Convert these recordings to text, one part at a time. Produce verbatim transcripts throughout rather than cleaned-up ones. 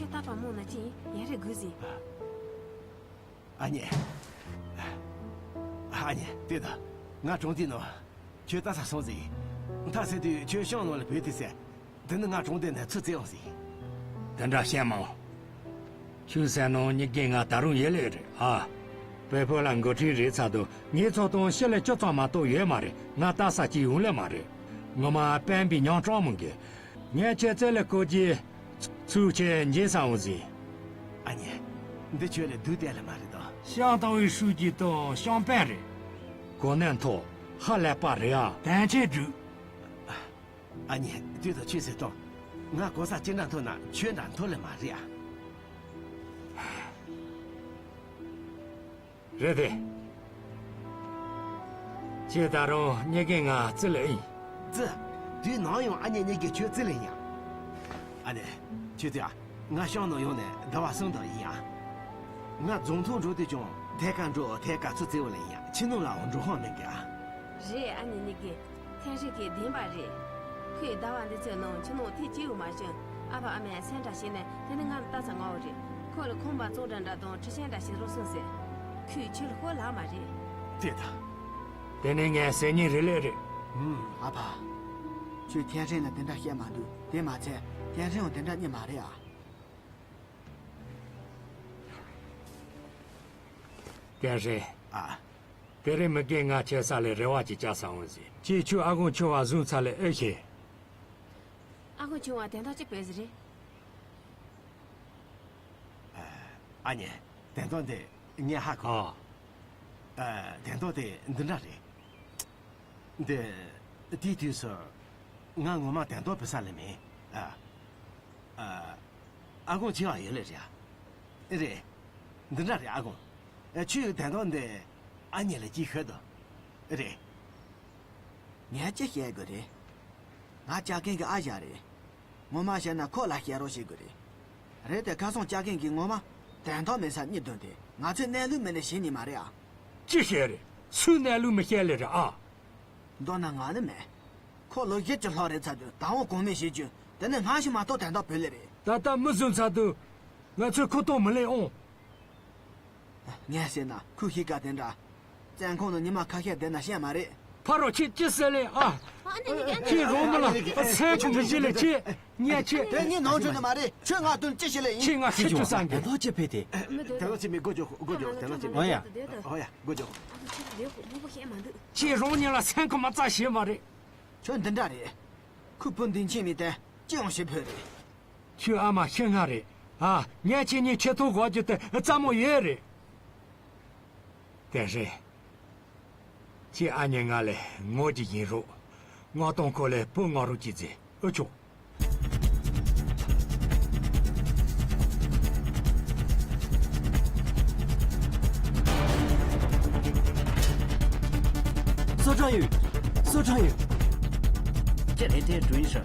ཁྱོད་ལྟ་བ་མོ་ན་ཅི་ཡིན་ཡ་རེ་དགོས་ཟིན། ཨ་མྱེས། ཨ་མྱེས་ལྟོས་དང་། ང་གྲོང་སྡེའི་ནང་ཁྱོད་ལྟ་ས་སོང་ཟིན། མཐའ་ཟེར་དུས་ཁྱོད་ཤང་ནང་ལ་བུད་དེ་ཟེར། དེ་ནི་ང་གྲོང་སྡེ་ནས་ཚུར་བཙལ་འོང་ཟིན། དེ་འདྲ་བཤད་མ་འོང་། ཁྱོད་བསམ་ནང་མྱི་རྒན་ང་ད་རུང་ཡོད་ལེ་རེད་ཨ། བོད་པོ་ལ་འགོ་ཁྲིད་རེད་ཚར་དུས་ངེད་ཚོ་དང་ཤི་ལ་ཅུང་ཙམ་མ་གཏོགས་ཡོད་མ་རེད། ང་ལྟ་ས་ཅིག་ཡོང་ལེ་མ་རེད། ངོ་མ་སྤེན་པའི་ཉམ་ཆུང་མོ་གི། ངས་ཁྱེད་ཚོ་ལ་བསྐོ་རྒྱུ། ཚུགས་ཆེ་འཇལ་ས་འོང་ཟིན། ཨ་མྱེས། འདི་ཁྱོད་ལ་སྡུག་དེ་ལ་མ་རེད་དོ། ཤང་ཏང་ཝེ་ཧྲུའུ་ཅི་དང་ཤང་པན་རེད། གོ་གནས་མཐོ། ཧ་ལས་པ་རེད་ཨ། དན་ཆེན་འགྲུབ། ཨ་མྱེས་ལྟོས་དང་ཁྱོད་ཟེར་དང་། ང་གོ་ས་ཅི་འདྲ་མཐོ་ན་ཁྱོད་འདྲ་མཐོ་ལེ་མ་རེད་ཨ། རེད་དེ། ཁྱེད་ད་རུང་མྱི་རྒན་ང་བརྩི་ལེ་ཨིན། བརྩི། དུས་ནམ་ཡང་ཨ་མྱེས་མྱི་རྒན་ཁྱོད་བརྩི་ལེ་ཡིན། ཨ་ནེ། ཁྱོད་ཚོས་ཨ། ང་ཤང་ནང་ཡོང་ནས་ཟླ་བ་གསུམ་ཙམ་ཡིན་ཨ། ང་རྫོང་ཐོག་འགྲོ་དུས་ཀྱང་ཐད་ཀར་འགྲོ་ཐད་ཀར་ཚུར་བཙལ་བ་ལེ་ཡིན་ཨ། ཕྱི་ནང་ལའང་འགྲོ་ཧོང་མེད་གི་ཨ། རེད་ཨ་ནེ་མྱི་རྒན། ཐན་ཧྲི་གི་བདེན་པ་རེད། ཁོས་ཟླ་བ་འདི་ཚོའི་ནང་ཕྱི་ནང་ཐེ་བྱེད་འོས་མ་བྱུང་། ཨ་ཕ་ཨ་མས་སེམས་ཁྲལ་བྱས་ནས་དེ་ནི་ང་ལ་ལྟ་ས་ང་འོ་རེད། ཁོ་ལ་ཁང་པ་བཙོག་འདྲ་འདྲ་དང་ཁྲི་ཤན་འདྲ་ཞིག་རོགས་སོང་ཟེར། ཁོས་ཁྱོད་ལ་ཧོ་ལག་མ་རེད། དེ་དང་། དེ་ནི་ངས་ཟེར་མཁན་རེད་ལེ་རེད། ཨུམ། ཨ་ཕ། ཁྱོད་ཐན་ཧྲི་ལ་དེ་འདྲ་བཤད་མ་འདུག་དེ་མ་ཚད་ཐན་ཧྲི་ཡང་དེ་འདྲ་མྱི་མ་རེད་ཨ། ཐན་ཧྲི། ཨ། དེ་རིང་མི་རྒན་ང་ཁྱེད་ས་ལ་རེ་བ་ཅིག་བཅའ་ས་འོང་ཟིན། ཁྱེད་ཁྱོད་ཨ་ཁུ་ཆུང་བ་བཟུང་ཚར་ལེ་ཨེ་ཤེས། ཨ་ཁུ་ཆུང་བ་དན་ཐོག་ཅི་བོས་ཟིན་རེད། ཨ་མྱེས། དན་ཐོག་འདི་ངས་ཧ་གོ། ཨ། ཨ། དན་ཐོག་དེ་འདི་འདྲ་རེད། འདི། དེའི་དུས་སུ། ང་ངོ་མ་དན་ཐོག་བོད་ས་ལ་མེད། ཨ། ཨ། ཨ་ཁུ་ཆུང་བ་ཡོད་ལེ་རེད་ཨ། རེད། འདི་འདྲ་རེད་ཨ་ཁུ། ཨ། ཁྱོད་དན་ཐོག་འདི། ཨ་མྱེས་ལ་ཅིག་ཤོད་དོ། རེད། ངས་ཅི་བཤད་དགོས་རེད། ང་ལྕགས་མཁན་གྱི་ཨ་ཞང་རེད། ངོ་མ་བཤད་ན་ཁོ་ལ་བཤད་རོགས་བྱེད་དགོས་རེད། རེད་དེ་ཁ་སང་ལྕགས་མཁན་གྱིས་ངོ་མ་དན་ཐོག་མེད་ས་གཉིས་བཏོན་ཏེ་ང་ཚོའི་གནས་ལུགས་མེད་ནས་ཤེས་ནི་མ་རེད་ཨ། ཅི་བཤད་རེད། སུས་གནས་ལུགས་མི་ཤེས་ལེ་རེད་ཨ། མདོར་ན་ང་ནི་མེད། ཁོ་ལོ་བཞི་བཅུ་ལྷག་རེད་ཚར་དུས་ད་འོང་གོང་མས་བྱེད་རྒྱུ་དེ་ནི་སྔ་ཕྱི་མ་གཏོགས་དན་ཐོག་བོད་ལས་རེད། ད་ལྟ་མི་བཟུང་ཚར་དུས་ང་ཚོས་ཁུ་ཏོག་མི་ལེན་འོང་། ངས་བཤད་ན་ཁོས་ཤེས་ཀ་དེ་འདྲ། བཙོན་ཁང་ནང་ཉི་མ་ཁ་ཤས་བསྡད་ན་ཤེས་མ་རེད། ཕ་རོ་ཁྱེད་ཅི་ཟེར་ལེ་ཨ། ཁྱེད་རང་མི་ལ་སེམས་ཁོ་མི་བྱེད་ལེ་ཁྱེད། ངས་ཁྱེད། དེ་ངའི་ནང་ཆོས་ནི་མ་རེད། ཁྱོད་ང་དོན་ཅི་བྱེད་ལེ་ཡིན། ཁྱེད་ང་ཤི་རྒྱུ་བསམ་གི། དེ་ལོ་ཅི་ཕེ་དེ། དེ་ལོ་ཅི་མི་དགོས་རྒྱུ་དགོས་རྒྱུ་དེ་ལོ་ཅི་མི། ཨོ་ཡ། ཨོ་ཡ་དགོས་རྒྱུ། ཁྱེད་རང་ཉིད་ལ་སེམས་ཁོ་མ་རྩ་ཤེས་མ་རེད། ཁྱོད་འདི་འདྲ་རེད། ཁོས་བུ་འདི་མཁྱེན་མི་དེ་ཅི་ཡང་བྱེད་ཕོད་རེད། ཁྱོད་ཨ་མ་ཤི་ང་རེད། ཨ། ངས་ཁྱེད་གཉིས་ཁྱེད་ཐོག་གོ་རྒྱུ་དེ་རྩ་མོ་ཡོད་རེད། དེ་རེད། ཁྱེད་ཨ་མྱེས་ང་ལས་ངོ་གཅིག་ཡིན་རོགས། ངོ་གདོང་ཁོ་ལས་བུ་ང་རོ་གཅིག་ཟེར་ཨུ་ཆོག་སོ་ཁྲང་ཡོད། སོ་ཁྲང་ཡོད། ཁྱེད་རེད་དེ་གྲོས་ཡིན་ཤག་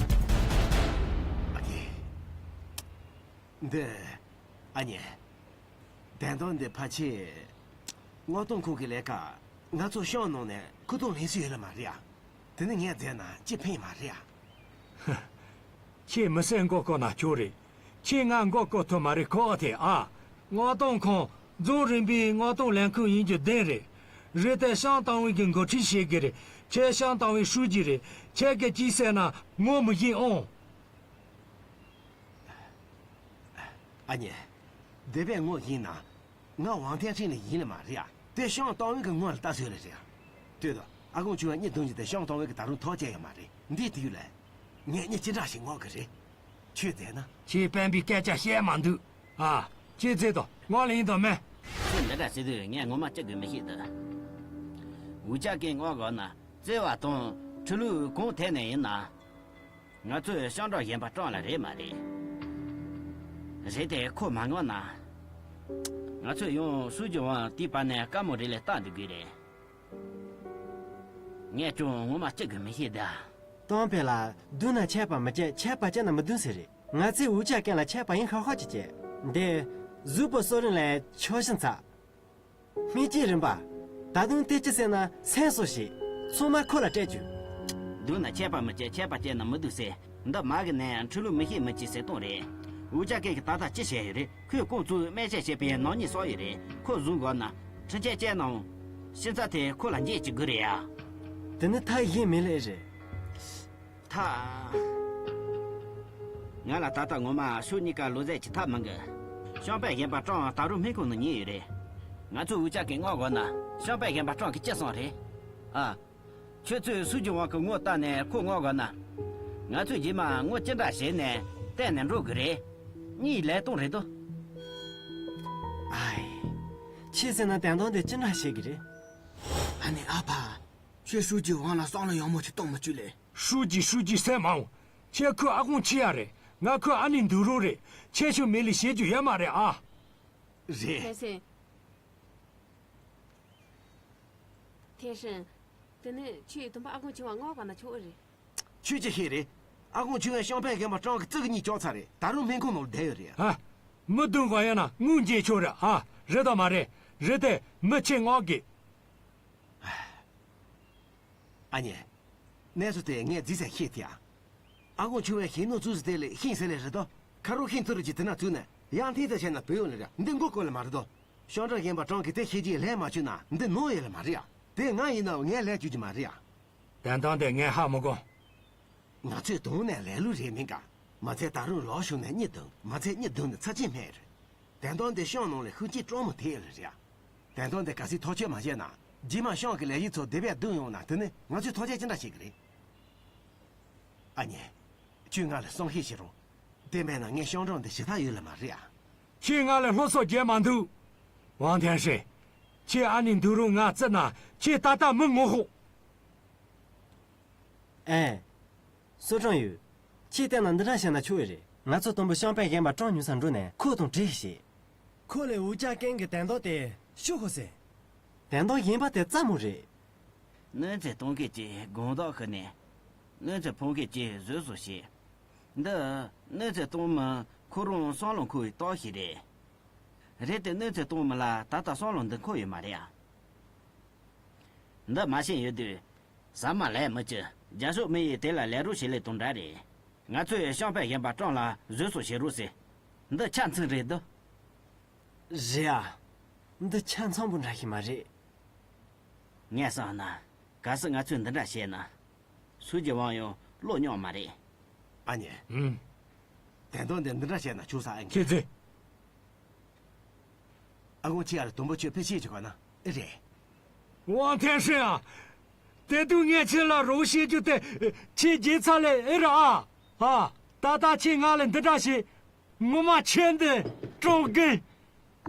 ཨ་ཀེ། འདི། ཨ་མྱེས། དན་ཐོག་འདི་ཕལ་ཆེར། ངོ་གདོང་ཁོ་གི་ལས་ཀ་ང་ཚོ་ཤང་ནང་ནས་ཁུ་ཏོག་ལེན་སྲོལ་ཡོད་ལེ་མ་རེད་ཨ། དེ་ནི་ངས་བཙལ་ན་ཅི་ཕན་མ་རེད་ཨ། ཧ། ཁྱེད་མི་སེར་མགོ་སྐོར་ན་ཆོག་རེད། ཁྱེད་ང་མགོ་སྐོར་ཐུབ་མ་རེད་ཁོ་ཨ་ཐེ་ཨ། ངོ་གདོང་ཁོང་རྫོང་རིམ་པའི་ངོ་གདོང་ལེན་མཁན་ཡིན་རྒྱུ་བདེན་རེད། རེད་དེ་ཤང་ཏང་ཝེ་གི་འགོ་ཁྲིད་བྱེད་གི་རེད། ཁྱེད་ཤང་ཏང་ཝེ་ཧྲུའུ་ཅི་རེད། ཁྱེད་ཀྱིས་ཅི་ཟེར་ན་ངོ་མི་ཤེས་ཨང་། ཨ་མྱེས། དེ་བས་ངོ་ཡིན་ན། ང་ཝང་ཐན་ཧྲིན་ལི་ཡིན་ལེ་མ་རེད་ཨ། དེ་ཤང་ཏང་ཝེ་གི་ངོ་ལ་ལྟ་སྲོལ་ལེ་རེད་ཨ། ལྟོས་དང་། ཨ་ཁུ་ཆུང་བ་གཉིས་བདུན་གྱི་དེ་ཤང་ཏང་ཝེ་གི་ད་རུང་ཐོག་བཅད་ཡོད་མ་རེད། འདིའི་དུས་ལ། ངས་གཉིས་ཅི་འདྲ་ཞིག་ངོ་གི་རེད། ཁྱོད་བཙལ་ན། ཁྱེད་སྤེན་པའི་སྐད་ཆ་བཤད་མ་འདུག་ཨ། ཁྱེད་བཙལ་དང་། ངོ་ལེ་ཡིན་དང་མེད། ཁྱོད་འདི་འདྲ་ཟེར་དུས་ངས་ངོ་མ་ཅི་དགོས་མི་ཤེས་དུ། འུ་ཅག་གི་ངོ་གོ་ན་བཙལ་བ་དང་ཁྲི་ལུགས་གང་ཐད་ནས་ཡིན་ན། ང་ཚོས་ཤང་འབྲོག་གཞན་པ་སྤྲང་ལ་རེད་མ་རེད། རེད་དེ་ཁོ་མ་ངོ་ན། ང་ཚོས་ཡང་སུ་ཇོ་ཝང་དེའི་བར་ནས་དཀའ་མོ་རེད་ལེ་ལྟ་འདུག་གི་རེད། ངས་ཀྱང་ངོ་མ་ཅི་དགོས་མི་ཤེས་ད། ཏོང་ཕེ་ལ་བདུན་ན་ཆད་པ་མི་བྱེད་ཆད་པ་བྱེད་ན་མི་བདུན་ཟེར་རེད། ང་ཚོས་འུ་ཅག་ཀན་ལ་ཆད་པ་ཡིན་ཧ་ཧ་ཅི་བྱེད། འདི་གཟུགས་པོ་གསོ་རིན་ལས་ཆོག་ཤིང་ཚ། སྨན་དཔྱད་རིམ་པ། ད་དུང་དེ་ཅི་ཟེར་ན་སེམས་གསོ་ཞིག་ཚང་མ་ཁོ་ལ་སྤྲད་རྒྱུ། བདུན་ན་ཆད་པ་མི་བྱེད་ཆད་པ་བྱེད་ན་མི་བདུན་ཟེར། འདི་མ་གི་ནས་ཁྲི་ལུགས་མི་ཤེས་མི་ཅི་ཟེར་གཏོང་རེད། འུ་ཅག་གིས་ད་ལྟ་ཅི་བྱས་ཡོད་རེད། ཁོས་ཁོང་ཚོས་སྨན་དཔྱད་བྱས་པའི་ནག་ཉེས་བསགས་ཡོད་རེད། ཁོ་བཟུང་དགོས་ན་ཁྲི་ཆད་བཅད་ནའང་ཤིང་ཚ་དེ་ཁོ་ལ་འཇལ་བྱེད་དགོས་རེད་ཡ། དེ་ནི་ཐབས་གཞན་མེད་ལེ་རེད། ཐ། ང་ལ་ད་ལྟ་ངོ་མ་ཕྱོགས་གཉིས་ཀ་ལོ་ཟད་ཀྱི་ཐབས་མང་གི། བྱང་པའི་རྒན་པ་ཀྲང་ད་རུང་སྨན་ཁང་ནང་ཉལ་ཡོད་རེད། ང་ཚོས་འུ་ཅག་གིས་མངགས་དགོས་ན་བྱང་པའི་རྒན་པ་ཀྲང་གིས་ཅི་གསུངས་རེད། ཨ། ཁྱོད་ཚོས་སུའུ་ཅི་ཝང་གི་ངོ་བལྟས་ནས་ཁོ་མངགས་དགོས་ན། ང་ཚོས་རྗེས་མ་ངོ་ཅི་འདྲ་བྱས་ནས་བལྟས་ནས་འགྲོ་དགོས་རེད། གཉིས་ལས་གཏོང་རེད་དོ། ཨའི། ཁྱེད་ཟེར་ན་དན་ཏོང་དེ་ཅི་འདྲ་བྱེད་ཀྱི་རེད། ཨ་ནེ་ཨ་ཕ། ཁྱོད་སུའུ་ཅི་ཝང་ལ་བསམ་བློ་ཡག་མོ་ཅིག་གཏོང་མི་བཅུག་ལེ། སུའུ་ཅི་སུའུ་ཅི་ཟེར་མ་འོང་། ཁྱེད་ཁོའི་ཨ་ཁུ་ཆེ་ཡ་རེད། ང་ཁོའི་ཨ་ནེ་འདུག་རོགས་རེད། ཁྱེད་ཤོད་མེད་ལས་བྱེད་རྒྱུ་ཡོད་མ་རེད་ཨ། རེད། ཐེན་སན། ཐེན་སན། དེ་ནས་ཁྱོས་དུམ་པ་ཨ་ཁུ་ཆེ་བ་མངགས་པ་ན་ཆོག་གི་རེད། ཁྱོད་ཀྱིས་ཤེས་རེད། ཨ་ཁུ་ཆེ་བས་བྱང་པའི་རྒན་པ་ཀྲང་གི་ཙི་གུ་གཉིས་བཅག་ཚར་རེད། ད་རུང་སྨན་ཁང་ནང་བསྡད་ཡོད་རེད། ཧ། མི་བདུན་གང་ཡོད་ན་དངུལ་འཇལ་ཆོག་རེད་ཨ། རེད་དམ་མ་རེད། རེད་དེ་མི་ཁྱེད་མངགས་དགོས། ཨ་ནེ། གནས་ཚུལ་དེ་ངས་རྫིས་ཟེར་ཤེས་ཐལ། ཨ་ཁུ་ཆེ་བས་ཤིང་ནོར་བཙུགས་ཟེར་དེ་ལས་ཤིང་ཟེར་ལས་རེད་དོ། ཁ་རོག་ཤིང་བཙུགས་རེད་ཀྱི་དེ་ན་བཙུགས་ནས་ཡང་ཐིག་ཏུ་བྱས་ན་བུད་ཡོང་ལེ་རེད། འདི་མགོ་སྐོར་ལེ་མ་རེད་དོ། བྱང་ཀྲང་རྒན་པ་ཀྲང་གིས་དེ་ཤེས་ཀྱི་ལས་མ་བཅུག་ན་འདི་ནོར་ཡོད་ལེ་མ་རེད་ཡ། དེ་ང་ཡིན་ན་ངས་ལས་བཅུག་རྒྱུ་མ་རེད་ཡ། དན་ཏོང་དེ་ངས་ཧ་མི་གོ། ང་ཚོས་དོང་ནས་ལས་ལུགས་རེད་མིན་ག། མ་ཚད་ད་རུང་ལོག་ཤུགས་ནས་གཉིད་དུང་མ་ཚད་གཉིད་དུང་ནས་ཚ་ཆེན་སྨྲས་རེད། དན་ཏོང་དེ་ཤང་ནང་ལ་ཤུགས་རྐྱེན་སྤྲོ་མོ་ཐེབས་ལེ་རེད་ཡ། དན་ཏོང་དེ་གལ་སྲིད་ཐག་གཅོད་མ་བྱས་ན་རྗེས་མ་ཤང་གི་ལས་གཞི་ཚོ་སྡེ་བས་བསྡུ་ཡོང་ན་དེ་ནི་ང་ཚོས་ཐག་གཅོད་ཅི་འདྲ་བྱེད་ཀྱི་རེད། ཨ་ནེ། ཁྱོས་ང་ལ་བསམ་ཤེས་བྱེད་རོགས། དེ་མེད་ན་ངས་ཤང་ཀྲང་འདི་ཞེ་ཐག་ཡོད་ལེ་མ་རེད་ཨ། ཁྱེད་ང་ལ་སློབ་གསོ་རྒྱག་མ་འདུག་ཝང་ཐེན་ཧྲེ། ཁྱེད་ཨ་ནེ་འདུག་རུང་ང་བརྩི་ན་ཁྱེད་ད་ལྟ་མི་ངོ་ཤོག་ཨེ། སུའུ་ཀྲང་ཡུས། ཁྱེད་བལྟས་ན་འདི་འདྲ་བྱས་ན་ཆོག་གི་རེད། ང་ཚོ་དུམ་བུ་བྱང་པའི་རྒན་པ་ཀྲང་ཉུལ་སར་འགྲོ་ནས་ཁོ་དང་འབྲེལ་བྱེད། ཁོ་ལས་འུ་ཅག་ཀན་གྱི་དན་ཏོང་དེ་ཤོག་ཤོག་ཟེར། དན་ཏོང་གཞན་པ་དེ་རྩ་མོ་རེད། གནོད་འཚེ་གཏོང་མཁན་གྱི་དགོང་དག་ཤུལ་ནས་གནོད་འཚེ་ཕོག་མཁན་གྱི་གཟོད་གསོ་བྱེད། འདི་གནོད་འཚེ་གཏོང་མི་ཁོ་རང་བསམ་བློ་འཁོར་བའི་རྟགས་ཤིག་རེད། རེད་དེ་གནོད་འཚེ་གཏོང་མི་ལ་ད་ལྟ་བསམ་བློ་འདི་འཁོར་ཡོད་མ་རེད་ཨ། འདི་མ་ཤེས་ཡོད་དུས། ཟ་མ་ལས་མི་བཅུ། རྒྱ་ཤོག་མི་ཡིས་དེ་ལ་ལས་རོགས་བྱེད་ལེ་དང་འདྲ་རེད། ང་ཚོས་བྱང་པའི་རྒན་པ་ཀྲང་ལ་གཟོད་གསོ་བྱེད་རོགས་ཟེར། འདི་ཆ་མཚུངས་རེད་དོ། རེད་ཨ། འདི་ཆ་མཚུངས་པོ་འདྲ་ཞིག་མ་རེད། ངས་བསམ་ན། གལ་སྲིད་ང་ཚོས་འདི་འདྲ་བྱས་ན། སུའུ་ཅི་ཝང་ཡང་བློ་རྙོག་མ་རེད། ཨ་ནེ། ཨུམ། དན་ཏོང་འདི་འདི་འདྲ་བྱས་ན་ཆོག་ས་ཨེ། ཁྱེད་ཚོས། ཨ་ཁུ་ཆེ་ཡ་ལ་དུམ་བུ་ཁྱོད་ཕི་ཤེས་ཀྱི་གོ་ན་ཨེ་རེད། ཝང་ཐེན་ཧྲེང་ཨ། དེ་དུས་ངས་ཁྱེད་ལ་རོགས་བྱེད་རྒྱུ་དེ་ཁྱེད་བརྗེད་ཚར་ལེ་ཨེ་རེད་ཨ། ཨ། ད་ལྟ་ཁྱེད་ང་ལ་འདི་འདྲ་བྱེད། ངོ་མ་ཁྱེད་འདི་ཀྲོང་རྒན།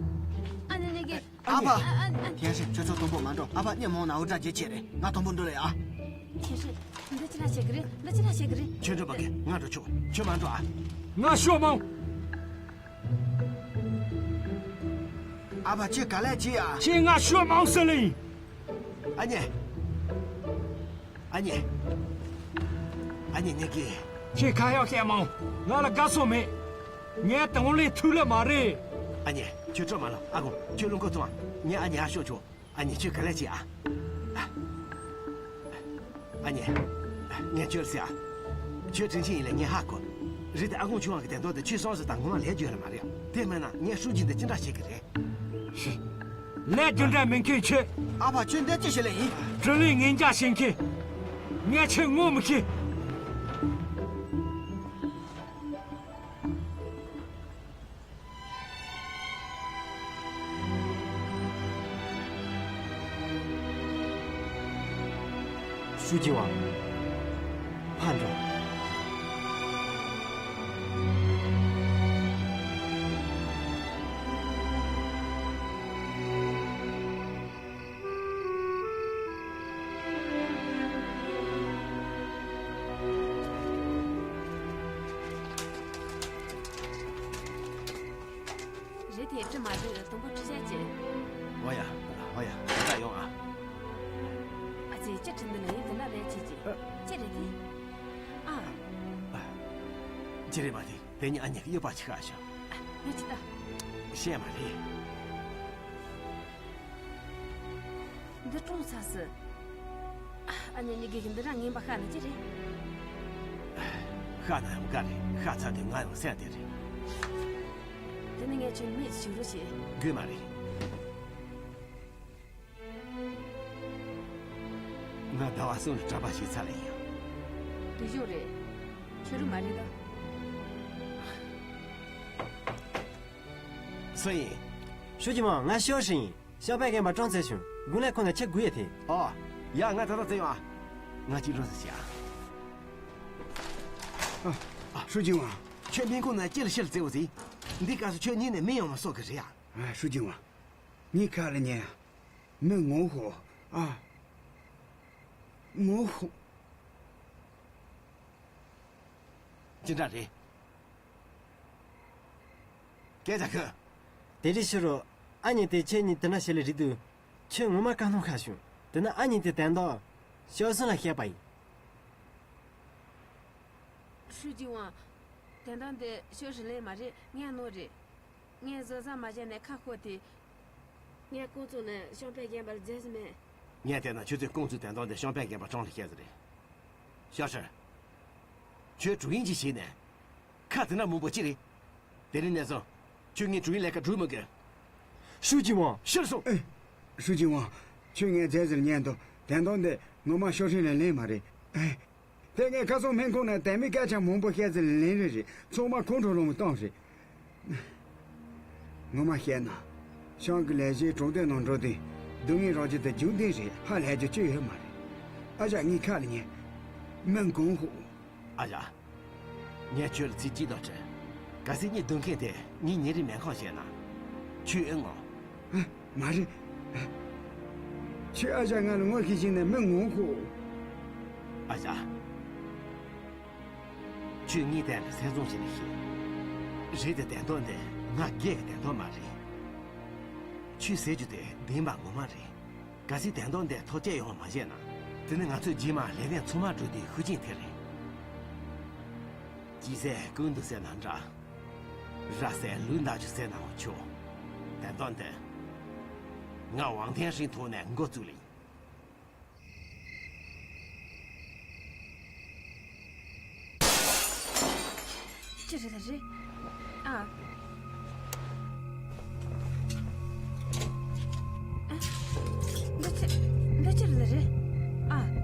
ཨ་ནེ་ཉེ་གི། ཨ་ཕ། ཨ་ཨ་ཨ། ཐེན་ཧྲེང་ཁྱོད་ཚོ་དུམ་བུ་མ་འགྲོ། ཨ་ཕ་སྙད་མང་ན་འུར་སྒྲ་ཇེ་ཆེ་རེད། ང་དུམ་བུ་འགྲོ་ལེ་ཨ། ཐེན་ཧྲེང་། འདི་ཅི་འདྲ་བྱེད་ཀྱི་རེད། འདི་ཅི་འདྲ་བྱེད་ཀྱི་རེད། ཁྱོད་འགྲོ་པ་གི་ང་འགྲོ་ཆོག་ཁྱོད་མ་འགྲོ་ཨ། ང་ཤོག་མང་། ཨ་ཕ་ཁྱོད་ག་ལེ་བྱེད་ཨ། ཁྱེད་ང་ཤོག་མང་ཟེར་ལེ་ཡིན། ཨ་ནེ། ཨ་ནེ། ཨ་ནེ་ཉེ་གི། ཁྱེད་ཁ་ཡག་བཤད་མང་། ང་ལ་དགའ་ཚོར་མེད། ངས་དང་ལེ་ཐུག་ལེ་མ་རེད། ཨ་ནེ། ཁྱོད་སྤྲོ་མ་ལོ། ཨ་ཁུ། ཁྱོད་རླུང་ཁོག་ཐུང་ཨ། ངས་ཨ་ནེ་ཨ་ཤོག་ཆོག་ཨ་ནེ་ཁྱོད་ག་ལེ་བྱེད་ཨ། ཨ་ནེ། ངས་ཁྱོད་ཟེར་ཨ། ཁྱོད་དྲིན་ཆེན་ཡིན་ལེ་ངས་ཧ་གོ། རེད་དེ་ཨ་ཁུ་ཆུང་བ་གི་དན་ཏོང་དེ་ཁྱོད་སོང་ཟེར་དང་ངོ་མ་ལས་རྒྱུ་ལ་མ་རེད་ཨ། དེ་མེད་ན་ངས་ཧྲུའུ་ཅི་འདི་ཅི་འདྲ་བྱེད་ཀྱི་རེད། ལས་རྒྱུ་འབྲས་མེད་མཁན་ཁྱོད། ཨ་ཕ་ཁྱོད་འདི་ཅི་བྱེད་ལེ་ཡིན། དྲིན་ལན་ངན་འཇགས་བྱེད་མཁན། ངས་ཁྱོད་ངོ་མི་ཤེས། ཧྲུའུ་ཅི་ཝང་། ཕར་འགྲོ། རེད་དེ་བཀྲ་མ་བདེ་དང་པོ་ཁྲི་ཆ་ཅི། འོ་ཡ། འོ་ཡ། ད་ལྟ་ཡོང་ཨ། ཨ་ཙི་ཅི་ཁྲི་འདི་ལ་ཡིན་དེ་འདྲ་རེད་ཅི་ཅི། ཨ། ཅི་རེད་དེ། ཨ། ཨ། ཅི་རེད་མ་དེ་དེ་ཉིད་ཨ་ཉེ་གཡོག་པ་ཆི་ཁ་ཤ། ཨ། ངས་ཅི་ད། བཤད་མ་རེད། འདི་གྲོངས་ཚར་སི། ཨ་ནེ་ཉེ་གི་གི་འདི་རང་ངན་པ་ཤ་ན་ཅི་རེད། ཤ་ན་ཡང་དགའ་རེད། ཤ་ཚ་དུས་ང་ཡང་སེམས་བདེ་རེད། དེ་ནི་ངས་ཁྱོད་ལ་སྨན་ཞིག་བྱུག་རོགས་བྱེད། དགོས་མ་རེད། ང་ཟླ་བ་གསུམ་ལ་གྲྭ་པ་བྱས་ཚར་ལ་ཡིན། དེ་ཞོག་རེད། ཁྱོད་རང་མ་རེད་ད། སུ་ཡིན། ཧྲུའུ་ཅི་མ། ང་ཞའོ་ཧྲི་ཡིན། ཤང་པའེ་རྒན་པ་ཀྲང་བཙལ་བྱུང་། དགུན་ལས་ཁོང་ནས་ཁྱེད་དགོས་ཡོད་དེ། ཨོ། ཡ། ང་ད་ལྟ་བཙལ་ཡོང་ཨ། ང་གཅིག་འགྲོ་ཟེར་བྱས་ཨ། ཨ། ཧྲུའུ་ཅི་མ། ཁྱོད་སྨན་ཁང་ནས་ཅི་ལ་ཕྱིར་བཙལ་བ་ཟིག་འདི་སྐབས་སུ་ཁྱོད་གཉིད་ནས་མི་ཡོང་བ་སོགས་ཀྱི་རེད་ཨ། ཨ། ཧྲུའུ་ཅི་མ། ངའི་ཁ་ལ་ཉན། མི་ངོ་ཤོག་ཨ། ངོ་ཤོག་ཅི་འདྲ་རེད། སྐད་ཆ་ཁོས། དེ་རིང་ཕྱི་དྲོ་ཨ་མྱེས་དེ་ཁྱེད་གཉིས་དེ་འདྲ་བྱེད་ལེ་རིག་དུས། ཁྱོད་ངོ་མ་དཀའ་སྣང་ཁ་བྱུང་། དེ་ན་ཨ་མྱེས་དེ་དན་ཏོ་ཞའོ་སུན་ལ་བཤད་པ་ཡིན། ཧྲུའུ་ཅི་ཝང་། དན་ཏོ་འདི་ཞའོ་ཧྲི་ལན་མ་རེད། ངའི་ནོར་རེད། ངས་བཟོ་ཟ་མ་བྱས་ནས་ཁ་ཤོར་དེ། ངས་ཀོང་ཙུའུ་ནས་ཤང་པའེ་རྒན་པར་བཙལ་ཟིན་མེད། ངས་བལྟས་ན་ཁྱོད་ཚོས་ཀོང་ཙུའུ་དན་ཏོ་འདི་ཤང་པའེ་རྒན་པ་ཀྲང་ལ་བཤད་ཟིན་རེད། ཞའོ་ཧྲི། ཁྱོད་ཀྲུའུ་ཡིན་གྱིས་བྱས་ནས། ཁ་དེ་འདྲ་མང་པོ་ཅི་རེད། དེ་རིང་ནས་བཟུང་། ཁྱོད་ངའི་ཀྲུའུ་ཡིན་ལས་ཀ་སྒྲུབ་མི་དགོས། ཧྲུའུ་ཅི་ཝང་། ཕྱིར་སོང་། ཨེ། ཧྲུའུ་ཅི་ཝང་། ཁྱོད་ངའི་མཛད་ཟེར་ཉན་དོ། དན་ཏོ་འདི་ངོ་མ་ཤོར་ཧྲིན་ལས་ལེན་མ་རེད། ཨེ། དེ་ངས་ཁ་སང་སྨན་ཁང་ནས་དད་མོས་སྐད་ཆ་མང་པོ་བཤད་ཟེར་ལེན་རེ་རེད། ཚང་མ་ཁོང་ཁྲོ་ལངས་བཏང་རེད། ངོ་མ་བཤད་ན། ཤང་གི་ལས་བྱེད་གྲོང་སྡེ་ནང་འགྲོ་དུས། སྡུག་བསྔལ་རང་བཞིན་དེ་རྒྱུན་ལྡན་རེད། ཧ་ལས་རྒྱུ་ཅི་ཡོད་མ་རེད། ཨ་ཅག་ངའི་ཁ་ལ་ཉན། མི་མགོ་ཧོ། ཨ་ཅག་ངས་ཁྱོད་ལ་ཚིག་གཅིག་དང་དྲན། གལ་སྲིད་ངའི་སྡོད་མཁན་དེ་ངའི་ཉིན་རེའི་སྨན་ཁང་བྱས་ན། ཁྱོད་ཨེ་ངོ་། ཨ། མ་རེད། ཁྱོད་ཨ་ཅག་ང་ལ་ངོ་ཤེས་ཤིང་ནས་མི་ངོ་ཤོག་ཨ་ཅག་ཁྱོད་ངའི་དོན་ལ་སེམས་བཟང་ཞིག་ལ་ཤེས། རེད་དེ་དོན་དག་འདི་ང་སྒེར་གྱི་དོན་དག་མ་རེད། ཁྱོད་ཟེར་རྒྱུ་དེ་བདེན་པ་ངོ་མ་རེད། གལ་སྲིད་དོན་དག་འདི་ཐག་གཅོད་ཡོང་བ་མ་བྱས་ན། དེ་ནི་ང་ཚོས་རྗེས་མ་ལས་དོན་ཚང་མ་གྲུབ་དུས་ཤུགས་རྐྱེན་ཐེབས་རེད། ཅི་ཟེར་ཀུན་ཏུ་ཟེར་ན་འདྲ། ར་ཟེར་ལུག་འདག་ཆུ་ཟེར་ནའང་ཆོག་དོན་དག་འདི། ང་ཝང་ཐེན་ཧྲིན་ཐོག་ནས་འགོ་བཙུགས་ལེ། ཅི་རེད་ལ་རེད། ཨ། ཨ། འདི་ཅི། འདི་ཅི་རེད་ལ་རེད། ཨ། འདི།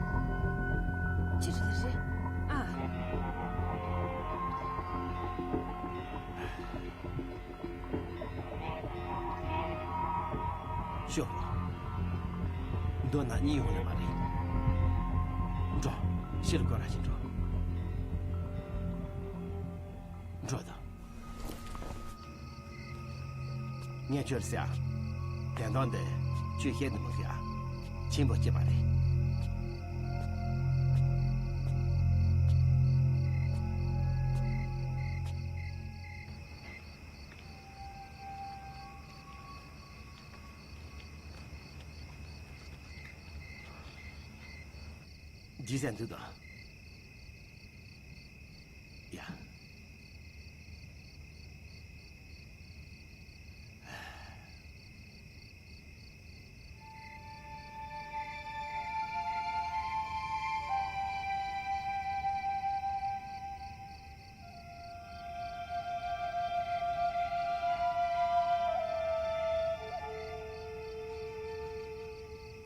འདི། ཅི་རེད་རེད། ཨ། ཤོག་མདོར་ན་གཉིད་ཡོང་ལེ་མ་རེད། འགྲོ། ཕྱིར་སྐོར་ར་ཞིག་འགྲོ། འགྲོ་དང་། ངས་ཁྱོད་ཟེར་ཨ། དོན་དག་འདི་ཁྱོད་བཤད་དུ་མི་ཤེས་ཨ། ཆེན་པོ་སྐྱེས་པ་རེད། རྗེས་ཟན་འདུག་དང་། ཡ།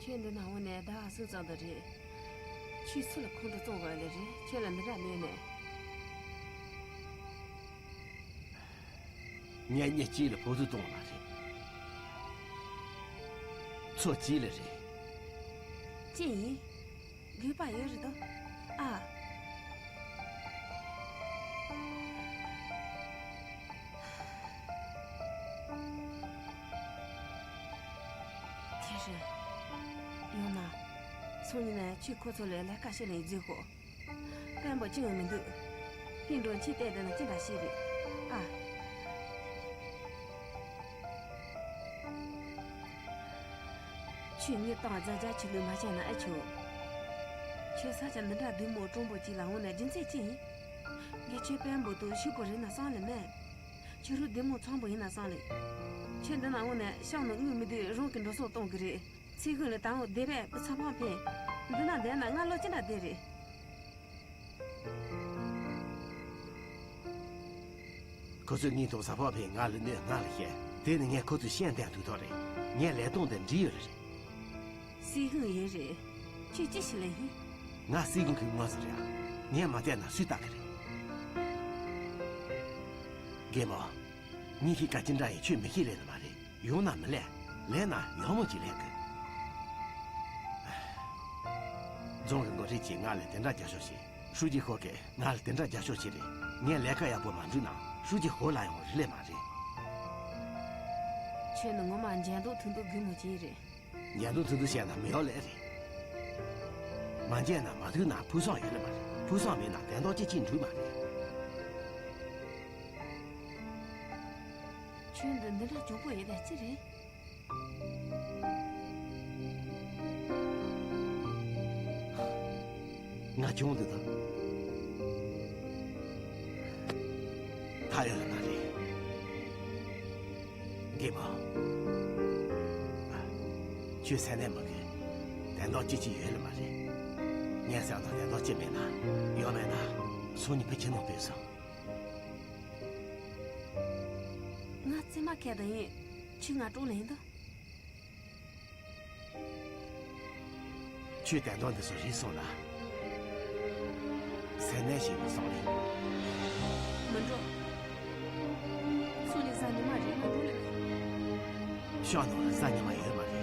ཁྱོད་འདི་ན་འོང་ནས་ཟླ་བ་གསུམ་ཙམ་དུ་རེད། ཁྱོད་སུ་ལ་ཁོང་ཁྲོ་བཙོང་དགོས་ལེ་རེད། ཁྱོད་ལ་འདི་འདྲ་གནས་ནས། ངས་མྱི་གཅིག་ལ་ཕོག་ཐུག་གཏོང་བ་མ་རེད། ཚོ་གཅིག་ལ་རེད། ཅི་ཡིན། དགོས་པ་ཡོད་རེད་དོ། ཨ། ཁྱེད་རེད། ཡང་ན། སང་ཉིན་ནས་ཁྱོད་ཁོ་ཚོ་ལ་ལས་ཀ་བྱེད་ནས་འཛུལ་ཤོག་དཔོན་པོ་ཅི་ཡང་མི་འདུག་ཧིན་ཀྲོང་ཁྱེད་བལྟས་བསྡད་ན་ཅི་འདྲ་ཞིག་རེད། ཨ། ཁྱོད་ངའི་སྟེང་རྫ་རྒྱ་ཆེ་ལོས་མ་བྱས་ན་ཨེ་ཆོག་ཁྱོད་ས་ཆ་འདི་འདྲ་བདེ་མོ་དྲང་པོ་ཅིག་ལ་འོང་ནས་རྒྱུ་མཚན་ཅི་ཡིན། ངས་ཁྱོད་དཔོན་པོ་དང་ཕྱུག་པོ་རེད་ན་བསམ་ལེ་མེད། ཕྱི་རུ་བདེ་མོ་ཚང་པོ་ཡིན་ན་བསམ་ལེ། ཁྱོད་འདི་ན་འོང་ནས་ཤང་ནང་དངུལ་མི་འདུག་རང་གི་འགྲོ་སོང་གཏོང་གི་རེད། ཚེ་ཧུན་ལ་ད་འོང་བསྡད་པས་ཚ་ཕང་ཕན། འདི་ན་བསྡད་ན་ང་ལོ་ཅི་འདྲ་བསྡད་རེད། ཁོ་ཚོས་ངའི་ཐོག་ཟ་ཕོག་ཕེ་ང་ལ་གནོད་ང་ལ་བཤད། དེ་ནི་ངས་ཁོ་ཚོའི་ཤན་བསྟན་ཐུག་ཐོག་རེད། ངས་ལས་སྟངས་དེ་འདྲི་ཡོད་རེད། སྲིད་དབང་ཡོད་རེད། ཁྱོད་ཅི་ཞིག་ལས་ཡིན། ང་སྲིད་དབང་གི་ངོ་ཟེར་ཡ། ངས་མ་བལྟས་ན་སུས་བལྟ་གི་རེད། རྒན་མོ། ངས་ཤི་ཀ་ཅི་འདྲ་ཡིན་ཁྱོད་མི་ཤེས་ལས་ནི་མ་རེད། ཡོང་ན་མི་ལས། ལས་ན་ཡག་མོ་ཅིག་ལས་དགོས། རྫོང་གི་འགོ་ཁྲིད་ཀྱིས་ང་ལ་དེ་འདྲ་རྒྱབ་སྐྱོར་བྱས། ཧྲུའུ་ཅི་ཧོ་གིས་ང་ལ་དེ་འདྲ་རྒྱབ་སྐྱོར་བྱས་རེད། ངས་ལས་ཀ་ཡག་པོ་མ་འགྲུབ་ན་ཧྲུའུ་ཅི་ཧོ་ལ་ཡང་རི་ལས་མ་རེད། ཁྱོད་ནི་ངོ་མ་འཇའ་འདུག་ཐུག་འདུག་རྒན་མོ་ཅིག་རེད། འཇའ་འདུག་ཐུག་འདུག་བཤད་ན་མི་ཡོང་ལེ་རེད། མ་འཇལ་ན་མ་ཐུག་ན་ཕུགས་བསམ་ཡོད་ལེ་མ་རེད། ཕུགས་བསམ་མེད་ན་དོན་དག་ཅི་ཅིག་འགྲུབ་མ་རེད། ཁྱོད་འདི་འདི་འདྲ་གྱོང་པོ་ཡོད་ལེ་ཅི་རེད། ང་གྱོང་འདི་དང་། ཐ་ཡོད་ལ་མ་རེད། རྒན་མོ། ཁྱོད་སེམས་ནད་མ་གི། དོན་དག་ཅི་ཅི་ཡོད་ལ་མ་རེད། ངས་བསམ་ན་དོན་དག་ཅི་མེད་ན། ཡོད་མེད་ན། སང་ཉིན་ཕ་ཁྱིམ་ནང་ཕེབས་སོང་། ང་རྩེད་མ་ཁད་དུ་ཡིན། ཁྱོད་ང་དཀྲོག་ལེན་དུ། ཁྱོད་དོན་དག་འདི་ཚོ་རིག་སོང་ན། སེམས་ནད་ཞིག་མ་སོང་ལེ། མི་འགྲོ། སུ་ལས་གཟའ་ཉི་མ་རེད་མི་འགྲོ་ལེ། ཤོག་ནང་ལ་གཟའ་ཉི་མ་ཡོད་མ་རེད།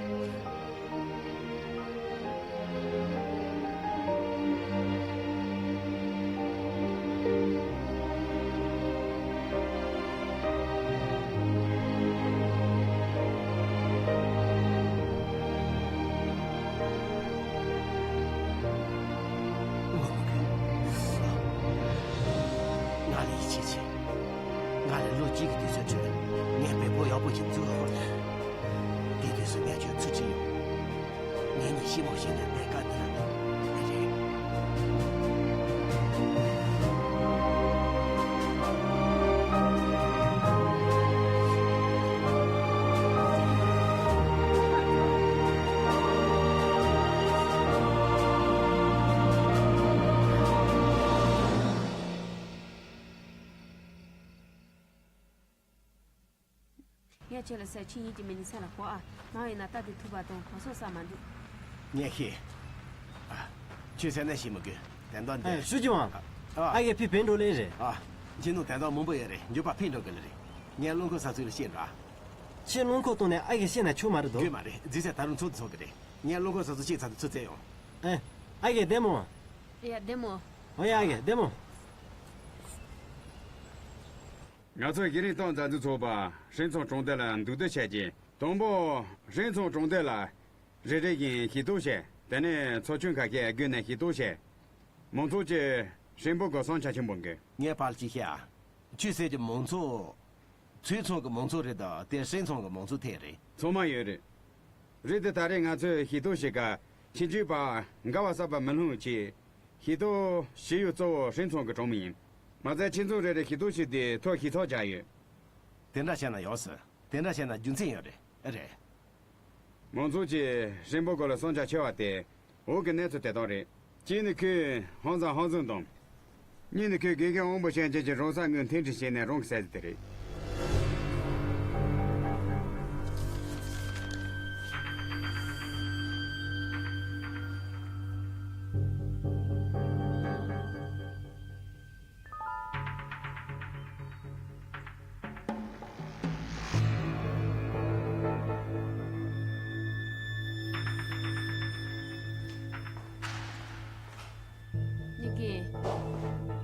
ང་ལ་ཡིད་ཆེས་བྱེད། ང་ལ་ལོ་གཅིག་གི་དུས་ཚོད་སྤྲོད། ངས་བེམ་པོ་ཡག་པོ་ཞིག་འཛུགས་ཧོར། དེ་དུས་སུ་ངས་ཁྱོད་ཚུར་ཁྲིད་ཡོང་། ངེད་གཉིས་ཤི་མོ་ཤི་ནས་གནས་སྐབས་འདི་ལ་མེད་རེད། ངས་ཁྱོད་ལ་ཟེར། ཁྱོད་ཡིད་ཀྱི་མི་ཉིད་སེམས་ལ་ཕོག་ཨ། མ་ཡིན་ན་རྟ་དེ་ཐུག་པ་དང་གོ་སོག་ས་མ་འདུག་ངས་ཤེས། ཨ། ཁྱོད་སེམས་ནད་ཞིག་མི་དགོས། དོན་དག་འདི། ཨ། ཧྲུའུ་ཅི་ཝང་། ཨ། ཨ་གི་ཕི་བེད་འགྲོ་ལེ་རེད། ཨ། ཁྱེད་ནང་དོན་དག་མང་པོ་ཡོད་རེད། མགྱོགས་པ་ཕེབས་འགྲོ་དགོས་ལེ་རེད། ངས་རླངས་འཁོར་ས་ཚུགས་ལ་བཤད་འགྲོ་ཨ། ཁྱེད་རླངས་འཁོར་བཏང་ནས་ཨ་གི་བཤད་ན་ཆོག་མ་རེད་དོ། དགོས་མ་རེད། རྫི་ས་ད་རུང་ཚོགས་དུ་ཚོགས་ཀྱི་རེད། ངས་རླངས་འཁོར་ས་ཚུགས་བཤད་ཚར་དུས་ཚུར་བཙལ་ཡོང་། ཨ། ཨ་གི་བདེ་མོ། ཡ་བདེ་མོ། ཨོ་ཡ་ཨ་གི་བདེ་མོ། ང་ཚོ་གཞི་རིམ་ཏང་རྩ་འཛུགས་ཚོགས་པ་ཧྲེང་ཚང་གྲོང་རྡལ་ལ་འདུག་སྡོད་བྱས་རྗེས། དང་པོ་ཧྲེང་ཚང་གྲོང་རྡལ་ལ་རེ་རེ་བཞིན་ཞུ་གཏུག་བྱས། དེ་ནས་ཚོགས་ཆུང་ཁ་ཤས་བརྒྱུད་ནས་ཞུ་གཏུག་བྱས། མང་ཚོགས་ཀྱིས་ཧྲེང་པོ་གོ་སོང་ཆ་ཆེན་པོ་འགོད། ངས་ཕར་ཅིག་བཤད་ཨ། ཁྱོད་ཟེར་གྱི་མང་ཚོགས། ཚོའི་ཚང་གི་མང་ཚོགས་རེད་དམ། དེ་ཧྲེང་ཚང་གི་མང་ཚོགས་ཐད་རེད། ཚང་མ་ཡོད་རེད། རེད་དེ་ད་རེས་ང་ཚོས་ཞུ་གཏུག་བྱེད་སྐབས་ཕྱི་འབྲེལ་པ་འགལ་བ་གསར་པ་མི་སློང་ཆེད། ཞུ་གཏུག་ཞུ་ཡུལ་གཙོ་བོ་ཧྲེང་ཚང་གི་གྲོང་མི་ཡིན། མ་ཚད་ཁྱེད་ཚོ་རེ་རེ་ཞུ་གཏུག་ཞུ་དུས་ཐོ་ཞུ་ཚགས་རྒྱག་ཡོད། དེ་འདྲ་བྱས་ན་ཡག་སོང་། དེ་འདྲ་བྱས་ན་རྒྱུ་མཚན་ཡོད་རེད། ཨེ་རེད། མང་ཚོགས་ཀྱིས་ཧྲེང་པོ་གོ་ལ་བསམ་འཆར་ཆེ་བ་དེ། འོག་གི་གནས་ཚུལ་དེ་དག་རེད། གཅིག་ནི་ཁོས་ཧང་ཟང་ཧང་ཟང་དང་། གཉིས་ནི་ཁོས་དགེ་རྒན་དབང་པོ་ཤན་ཅན་གྱི་རང་སར་དངུལ་འཐེན་འཕྲི་བྱས་ནས་རང་གི་ཟས་ཟིག་དེ་རེད། ཉི་གི།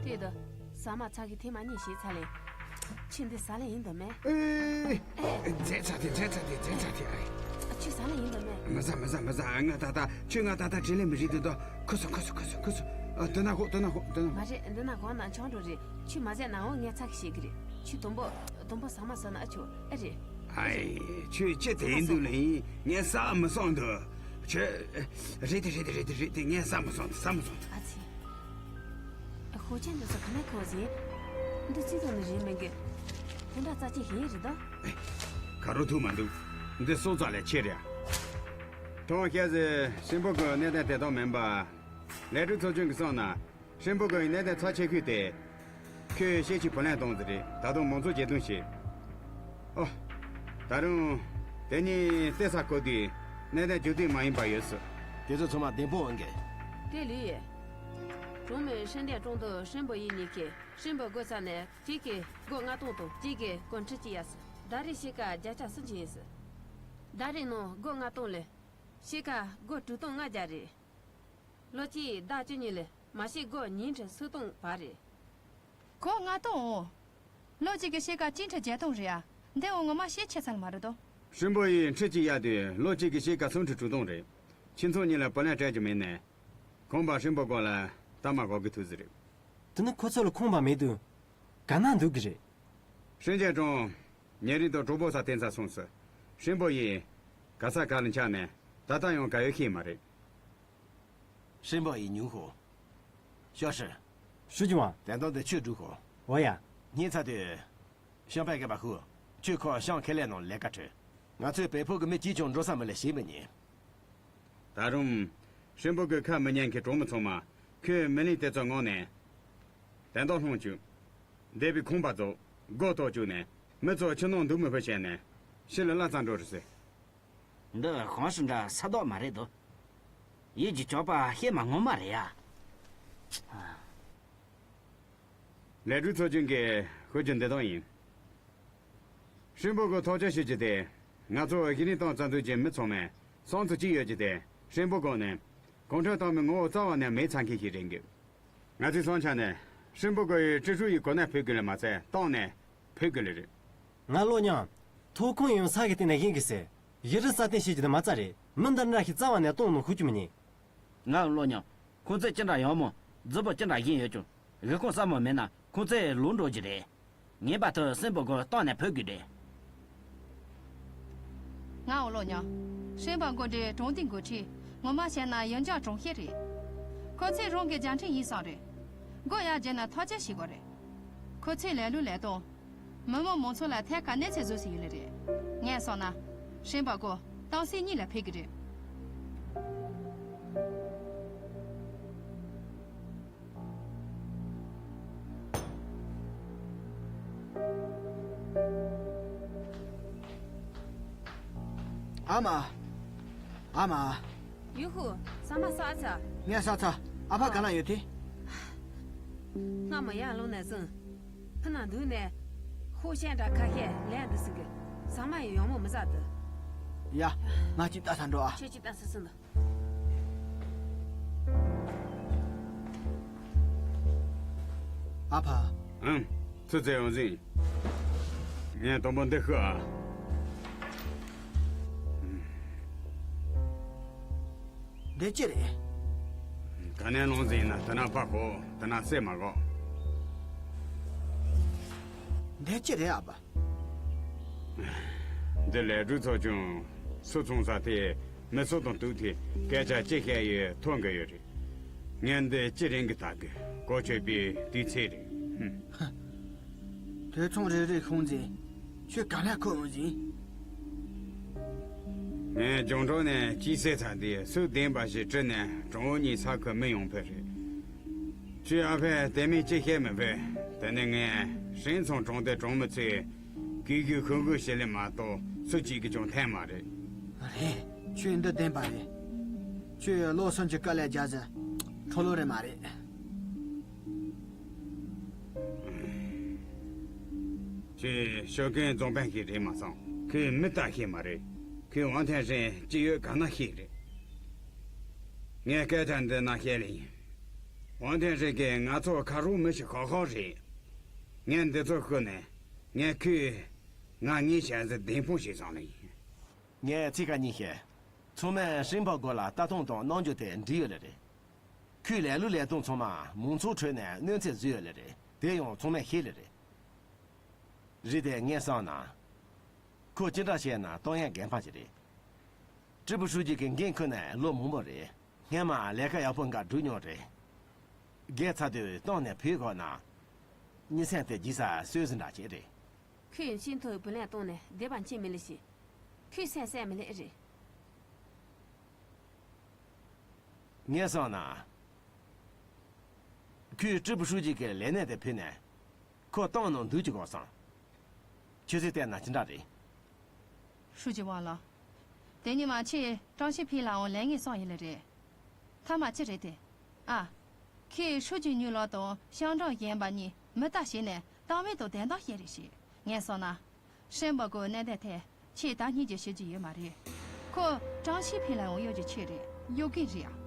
དེ་ད། ཟ་མ་ཚ་གི་ཐེངས་མ་གཉིས་ཤིག་ཚ་ལེ། ཁྱི་འདི་ཟ་ལེ་ཡིན་དམ་མེ། ཨེ། ཨེ། རྫས་ཚ་དེ་རྫས་ཚ་དེ་རྫས་ཚ་དེ་ཨེ། ཁྱི་ཟ་ལེ་ཡིན་དམ་མེ། མི་ཟ་མི་ཟ་མི་ཟ། ང་ད་ད་ཁྱོད་ང་ད་ད་དྲིན་ལན་མི་རིག་དུ་དོ། ཁུ་སོང་ཁུ་སོང་ཁུ་སོང་ཁུ་སོང་། ཨ། དེ་ན་ཧོ་དེ་ན་ཧོ་དེ་ན་ཧོ། མ་རེད། འདི་ན་གོང་ན་ཆང་འགྲོ་རེད། ཁྱོད་མ་ཟས་ན་འོ་ངས་ཚ་གི་བྱེད་གི་རེད། ཁྱོད་དུམ་བུ་དུམ་བུ་ཟ་མ་ཟ་ན་ཨ་ཆོ་ཨེ་རེད། ཨའི། ཁྱོད་ཅི་དེ་ཡིན་འདུག་ལེ་ཡིན། ངས་ཟ་མི་སོང་འདུག་ཁྱོད། རེད་དེ་རེད་དེ་རེད་དེ་རེད་དེ། ངས་ཟ་མི་སོང་ཟ་མི་སོང་། ཨ་ཙི། ཧོ་ཅན་འདི་ཚོ་ག་ནས་ཁོ་ཟིན། འདི་ཅི་ཙམ་ནི་རེད་མིན་གི། དེ་འདྲ་རྩ་ཆེ་ཞིག་རེད་དོ། ག་རུ་ཐུག་མ་འདུག་འདི་སྲོག་རྩ་ལས་ཆེ་རེད། ཐོང་ཁྱེད་ཟེ་སྲིན་པོ་གི་གནས་སྟངས་དེ་དག་མིན་པ། ལས་སྒྲུབ་ཚོགས་ཆུང་གི་གསུང་ན། སྲིན་པོ་གི་གནས་སྟངས་ཚབས་ཆེ་ཤོས་དེ། ཁོས་ཤེད་ཆེ་བུ་ལན་གཏོང་ཟེར་རེད། ད་དུང་མང་ཚོགས་རྒྱས་གཏོང་བྱེད། ཨོ། ད་རུང་། དེ་ནི་ལྟེ་ས་བསྐོར་དུས་གནས་སྟངས་རྒྱུན་མཐུད་མ་ཡིན་པ་ཡོད་སྲིད། དེ་ཚོ་ཚང་མ་བདེན་དཔང་ཡིན་གི། དེ་ལུས་ཡོད། གྲོང་མི་ཧྲིན་ཏེ་ཀྲོང་དུ་སྲིན་པོ་ཡི་གཉིས་ཀྱིས་སྲིན་པོ་སྒོ་ཚ་ནས་གཅིག་གིས་སྒོ་ལྔ་སྟོང་དང་གཅིག་གིས་སྒོ་ཁྲི་གཅིག་ཡ་སྲིད། ཟླ་རེའི་ཕྱེད་ཀ་བརྒྱ་ཆ་སུམ་ཅུ་ཡིན་སྲིད། ཟླ་རེའི་ནང་སྒོ་ལྔ་སྟོང་ལས། ཕྱེད་ཀ་སྒོ་དྲུག་སྟོང་ལྔ་བརྒྱ་རེད། ལོ་གཅིག་ཟླ་བཅུ་གཉིས་ལས་མ་ཤི་སྒོ་ཉིས་ཁྲི་སུམ་སྟོང་བར་རེད། སྒོ་ལྔ་སྟོང་འོ། ལོ་གཅིག་གི་ཕྱེད་ཀ་གཅིག་ཁྲི་བརྒྱད་སྟོང་རེད་ཨ། འདི་འོ་ངོ་མ་ཤེད་ཆེ་ས་ལ་མ་རེད་དོ། སྲིན་པོ་ཡིས་ཁྲི་གཅིག་གཡར་དུས་ལོ་གཅིག་གི་ཕྱེད་ཀ་སུམ་ཁྲི་དྲུག་སྟོང་རེད། ཁྱིམ་ཚང་གཉིས་ལ་བུ་ལོན་སྤྲད་རྒྱུ་མེད་ནས། ཁང་པ་སྲིན་པོ་སྒོ་ལ་གཏའ་མ་བཞག་གི་ཐུག་ཟིག་རེད། དེ་ནི་ཁོ་ཚོ་ལ་ཁང་པ་མེད་དུས། ག་ན་འདུག་གི་རེད། ཧྲིན་ཅན་ཀྲང་། ཉེ་རིང་དུ་གྲོགས་པོ་ས་བསྟན་ས་སོང་ཟིག་སྲིན་པོ་ཡིས། ག་ས་ག་ལ་འཆག་ནས། ད་ལྟ་ཡང་ག་ཡོད་ཤེས་མ་རེད། སྲིན་པོ་ཡིས་ཉུང་ཤོས། ཤོག་ཧྲི། ཧྲུའུ་ཅི་ཝང་། དེ་དོན་དེ་ཁྱོས་སྒྲུབ་ཤོག་འོ་ཡ། ངས་ཚ་དུས། ཤང་པའི་སྐད་པ་ཧུ། ཁྱོད་ཁོ་ཤང་ཁེ་ལས་ནང་ལས་ཀ་ཁྲིད། ང་ཚོའི་བལ་ཕུག་གི་མི་གཅིག་ཀྱང་འགྲོ་ས་མི་ལ་ཞེད་མི་ཉན། ད་རུང་། སྲིན་པོ་གི་ཁ་མི་ཉན་མཁན་གྲོགས་མི་ཚང་མ། ཁོས་མི་ལིང་དེ་ཚོ་ངོ་ནས། དེ་འདྲ་ལྷུང་བཅུག་འདས་པའི་ཁང་པ་རྫོགས། སྒོ་གཏོར་བཅུག་ནས། མི་ཚོ་ཕྱི་ནང་འདུག་མི་ཕོད་བྱས་ནས། ཕྱི་ལ་བླ་རྩ་འགྲོ་རེད་ཟེར། འདི་གང་ཞིག་འདྲ་ས་དོག་མ་རེད་དོ། ཡིད་ཀྱི་ཅོག་པ་ཤེས་མ་ངོ་མ་རེད་ཡ། ལས་སྒྲུབ་ཚོགས་ཆུང་གིས་ཤོད་རྒྱུ་འདི་དག་ཡིན། སྲིན་པོ་གི་ཐག་གཅོད་བྱེད་རྒྱུ་དེ། ང་ཚོ་གཞི་རིམ་ཏང་རྩ་འཛུགས་ཀྱི་མི་ཚང་མས་བསམ་ཚུལ་གཅིག་ཡོད་རྒྱུ་དེ། སྲིན་པོ་གོང་ནས་གུང་ཁྲན་ཏང་མི་ངོ་བོ་རྩ་བ་ནས་མེད་ཚར་མཁན་ཞིག་རེད་འདུག་ང་ཚོའི་བསམ་འཆར་ནི། སྲིན་པོ་གོ་ཡི་ཀྲི་ཧྲུའུ་ཡི་གོ་གནས་ཕུད་དགོས་ལ་མ་ཚད་ཏང་ནས་ཕུད་དགོས་ལ་རེད། ང་བློ་མཉམ། ཐོབ་ཁུངས་ཡོང་ས་གི་སྟེང་ནས་ཡིན་གི་ཟེར། གཞི་རིམ་སྲ་བརྟན་བྱེད་རྒྱུ་དེ་མ་རྩ་རེད། མི་འདི་འདྲ་ཞིག་རྩ་བ་ནས་ཏང་ནང་ཤོད་རྒྱུ་མི་ཉན། ང་བློ་མཉམ། ཁོང་ཚོས་ཅི་འདྲ་ཡག་མོ། རྫིག་པོ་ཅི་འདྲ་ཡིན་ཡོད་ཀྱང་། གཞི་ཁུངས་ཟབ་མོ་མེད་ན་ཁོང་ཚོས་ལོག་འགྲོ་རྒྱུ་རེད། ངེས་པར་དུ་སྲིན་པོ་གོ་ཏང་ནས་ཕུད་དགོས་རེད། ང་འོ་ལོ་ཉོ། སྲིན་པོ་མགོ་འདྲའི་གྲོང་སྡེའི་འགོ་ཁྲིད། ངོ་མ་བཤད་ན་ཡོན་ལྗོངས་གྲོང་ཁྱེར་རེད། ཁོ་ཚོས་རང་གི་རྒྱལ་ཕྲན་ཡིན་བསམ་རེད། མགོ་ཡར་རྒྱས་ན་ཐག་གཅོད་བྱེད་དགོས་རེད། ཁོ་ཚོས་ལས་ལུགས་ལས་སྟངས། མི་མང་མང་ཚོགས་ལ་ཐད་ཀར་གནོད་འཚེ་བཟོ་སྲིད་ཡོད་ལེ་རེད། ངས་བསམ་ན། སྲིན་པོ་མགོ་ཏང་སྲིད་གཉིས་ལ་ཕེབས་ཀྱི་རེད། ཨ་མ། ཨ་མ། ཡུ་ཧུ། ཟ་མ་ཟ་ཚ། ངས་ཟ་ཚ། ཨ་ཕ་ག་ན་ཡོད་དེ། སྔ་མོ་ཡར་ལངས་ནས་ཟིན། ཕུ་ན་འདུག་ནས། ཧོ་ཤན་འདྲ་ཁ་ཤས་ལས་འདི་ཟིག་གི། ཟ་མ་ཡི་ཡོང་མོ་མི་ཟ་དུ། ཡ། ང་ཅིག་ལྟ་ས་འགྲོ་ཨ། ཁྱེད་ཅིག་ལྟ་ས་ཟིན་དུ། ཨ་ཕ། ཨང་། ཚུར་ཙེ་ཡོང་ཟིན། ངས་དང་པོ་འདི་ཤི་ཨ། འདི་ཅི་རེད། ག་ནས་ལོང་ཟིན་ན་དེ་ན་ཕ་གོ་དེ་ན་སེ་མ་གོ། འདི་ཅི་རེད་ཨ་ཕ། འདི་ལས་སྒྲུབ་ཚོགས་ཆུང་སུ་ཚོང་ས་དེ། མི་སུ་དང་དུག་དེ་སྐད་ཆ་ཅི་བཤད་ཡོད་ཐོན་གི་ཡོད་རེད། ངས་འདི་ཅི་རིང་གི་ལྟ་གི། གོ་ཆོད་པའི་དུས་ཚོད་རེད། ཧུམ། དུད་ཚང་རེ་རེ་ཤོང་ཟིན། ཁྱོད་ག་ལ་ཁོ་ཡོང་ཟིན། ངས་ལྗོངས་གྲོང་ནས་སྐྱེས་སའི་ཚ་འདི་སུ་བདེན་པ་ཞིག་དྲི་ནས་གྲོང་བོ་གཉིས་ས་ཁུལ་མི་ཡོང་ཕེ་རེད། ཁྱོད་ཨ་ཕས་དེ་མིན་ཅི་བཤད་མི་ཕེ། དེ་ནས་ངས་ཧྲིན་ཚང་གྲོང་སྡེ་གྲོང་མི་ཚོས། གུས་གུས་ཤོད་དགོས་ཞེས་ལས་མ་གཏོགས་སུ་གཅིག་གིས་ཀྱང་འཐེན་མ་རེད། རེད། ཁྱོད་འདི་བདེན་པ་རེད། ཁྱོད་བློ་སེམས་ཀྱི་དཀའ་ལས་རྒྱག་ཟེར། འཕྲོ་ལོ་རེད་མ་རེད། ཁྱོད་ཤོད་མཁན་རྫོང་དཔོན་ཞིག་རེད་མ་སོང་། ཁོས་མི་ལྟ་ཤེས་མ་རེད། ཁོས་ཝང་ཐན་ཧྲན་ཅི་ཡོད་ག་ན་ཤེས་རེད། ངས་སྐད་ཆ་འདི་ན་བཤད་ལེ་ཡིན། ཝང་ཐན་ཧྲན་གྱིས་ང་ཚོ་ཁ་རོག་མི་ཞིག་ཤོག་ཤོག་རེད། ངས་འདི་ཚོ་ཤོད་ནས། ངས་ཁོས་ང་ངའི་ཞལ་ཟས་བདེན་དཔང་བྱེད་བསམ་ལེ་ཡིན། ངས་ཚིག་ཁ་གཉིས་བཤད། ཚང་མས་ཧྲིན་པ་མགོ་ལ་ལྟ་སྟངས་དང་གནང་རྒྱུ་དེ་འགྲིག་ཡོད་ལེ་རེད། ཁོས་ལས་ལུགས་ལས་སྟངས་ཚང་མ་མང་ཚོགས་ཁྲོད་ནས་གནོད་འཚེ་བཟོས་ཡོད་ལེ་རེད། དེ་ཡང་ཚང་མས་ཤེས་ལེ་རེད། རེད་དེ་ངས་བསམ་ན། ཁོ་ཅི་འདྲ་བཤད་ན་གཏོང་ཡ་འགན་འཕང་ཞིག་རེད། ཀྲི་པུ་ཧྲུའུ་ཅི་གི་འགན་ཁུར་ནས་ལོ་མང་པོ་རེད། སྔན་མ་ལས་ཀ་ཡག་པོ་འགའ་བསྒྲུབས་མྱོང་རེད། རྒས་ཚར་དུས་གཏོང་ནས་བུད་དགོས་ན། གཉིད་སེམས་དེ་རྒྱུག་ས་སོས་ཟིན་འདྲ་ཅིག་རེད། ཁོས་ཡུམ་ཆེན་མཐོ་བའི་བུ་ལོན་གཏོང་ནས་སྡེ་བར་ཕྱིན་མི་ལེ་ཞིག་ཁོས་སེམས་བསད་མི་ལེ་ཨེ་རེད། ངས་བསམ་ན། ཁོས་ཀྲི་པུ་ཧྲུའུ་ཅི་གི་ལས་གནས་དེ་ཕུད་ནས། ཁོ་ཏང་ནང་འདུག་ཅི་དགོས་སམ། ཁྱོད་ཚོས་བལྟས་ན་ཅི་འདྲ་རེད། ཧྲུའུ་ཅི་ཝང་ལགས། དེ་ཉིན་མ་ཁྱེད་ཀྲང་ཤི་ཕིན་ལའང་ལས་ངན་སོང་ཡིན་ལེ་རེད། མཐའ་མ་ཅི་རེད་དེ། ཨ། ཁོས་ཧྲུའུ་ཅི་ཉུ་ལོ་དང་ཤང་ཀྲང་གཞན་པ་གཉིས་མི་ལྟ་བྱས་ནས་ཏང་མེད་དུ་གདན་འདྲེན་བྱས་རེད་ཤག་ངས་བསམ་ན། ཧྲེན་པོ་གོ་གནད་དོན་ཐད་ཁྱེད་ད་སྙིང་རྗེ་ཞུ་རྒྱུ་ཡོད་མ་རེད། ཁོ་ཀྲང་ཤི་ཕིན་ལའང་གཡོ་རྒྱུ་ཆེ་རེད། གཡོ་མཁན་རེད་ཨ།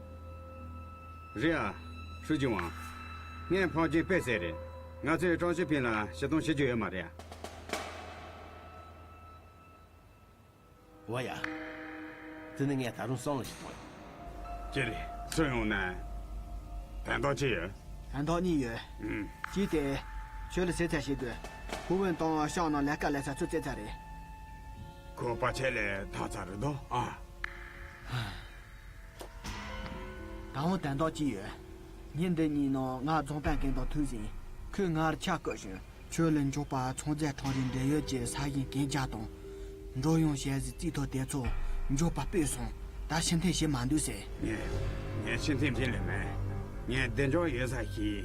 རེད་ཨ། ཧྲུའུ་ཅི་ཝང་། ངས་ཕམ་རྐྱེན་དཔེ་བསལ་རེད། ང་ཚོས་ཀྲང་ཤི་ཕིན་ལ་ཞིབ་འདང་ཞུ་རྒྱུ་ཡོད་མ་རེད་ཨ། འོ་ཡ། དེ་ནི་ངས་ད་རུང་བསམ་བློ་ཞིག་གཏོང་ཡོང་། ཅི་རེད། སུ་ཡོང་ན། དོན་དག་ཅི་ཡོད། དོན་དག་གཉིས་ཡོད། ཨུམ། གཅིག་དེ། ཁྱོད་ལ་ཟེར་ཚད་བཤད་དགོས། ཧུ་ཝེན་དང་ཤང་ནང་ལས་ཀ་ལས་ས་ཚུར་བཙལ་ཚར་རེད། ཁོ་པ་ཆེ་ལས་ཐག་ཚར་རེད་དོ་ཨ། ད་འོང་དོན་དག་ཅི་ཡོད། ཉིན་འདི་གཉིས་ནང་ང་རྫོང་དཔོན་ཀེན་དང་ཐུག་ཟིན། ཁོས་ང་ལ་ཆ་བསྐོས་བྱུང་། ཁྱོད་ལ་མགྱོགས་པ་ཚོང་རྫས་ཁྲོམ་རའི་འབྲེལ་ཡོད་ཀྱི་ས་ཞིང་གན་རྒྱ་དང་། འགྲོ་ཡོང་བྱས་ཟིན་རྩིས་ཐོ་དེ་ཚོ་མགྱོགས་པ་སྤོས་སོང་། ད་ཕྱིར་འཐེན་བྱེད་མ་འདུག་ཟེར། ངས་ངས་ཕྱིར་འཐེན་བྱེད་ལེ་མེད། ངས་བདེ་འཇགས་ཡོད་ས་ཞིག་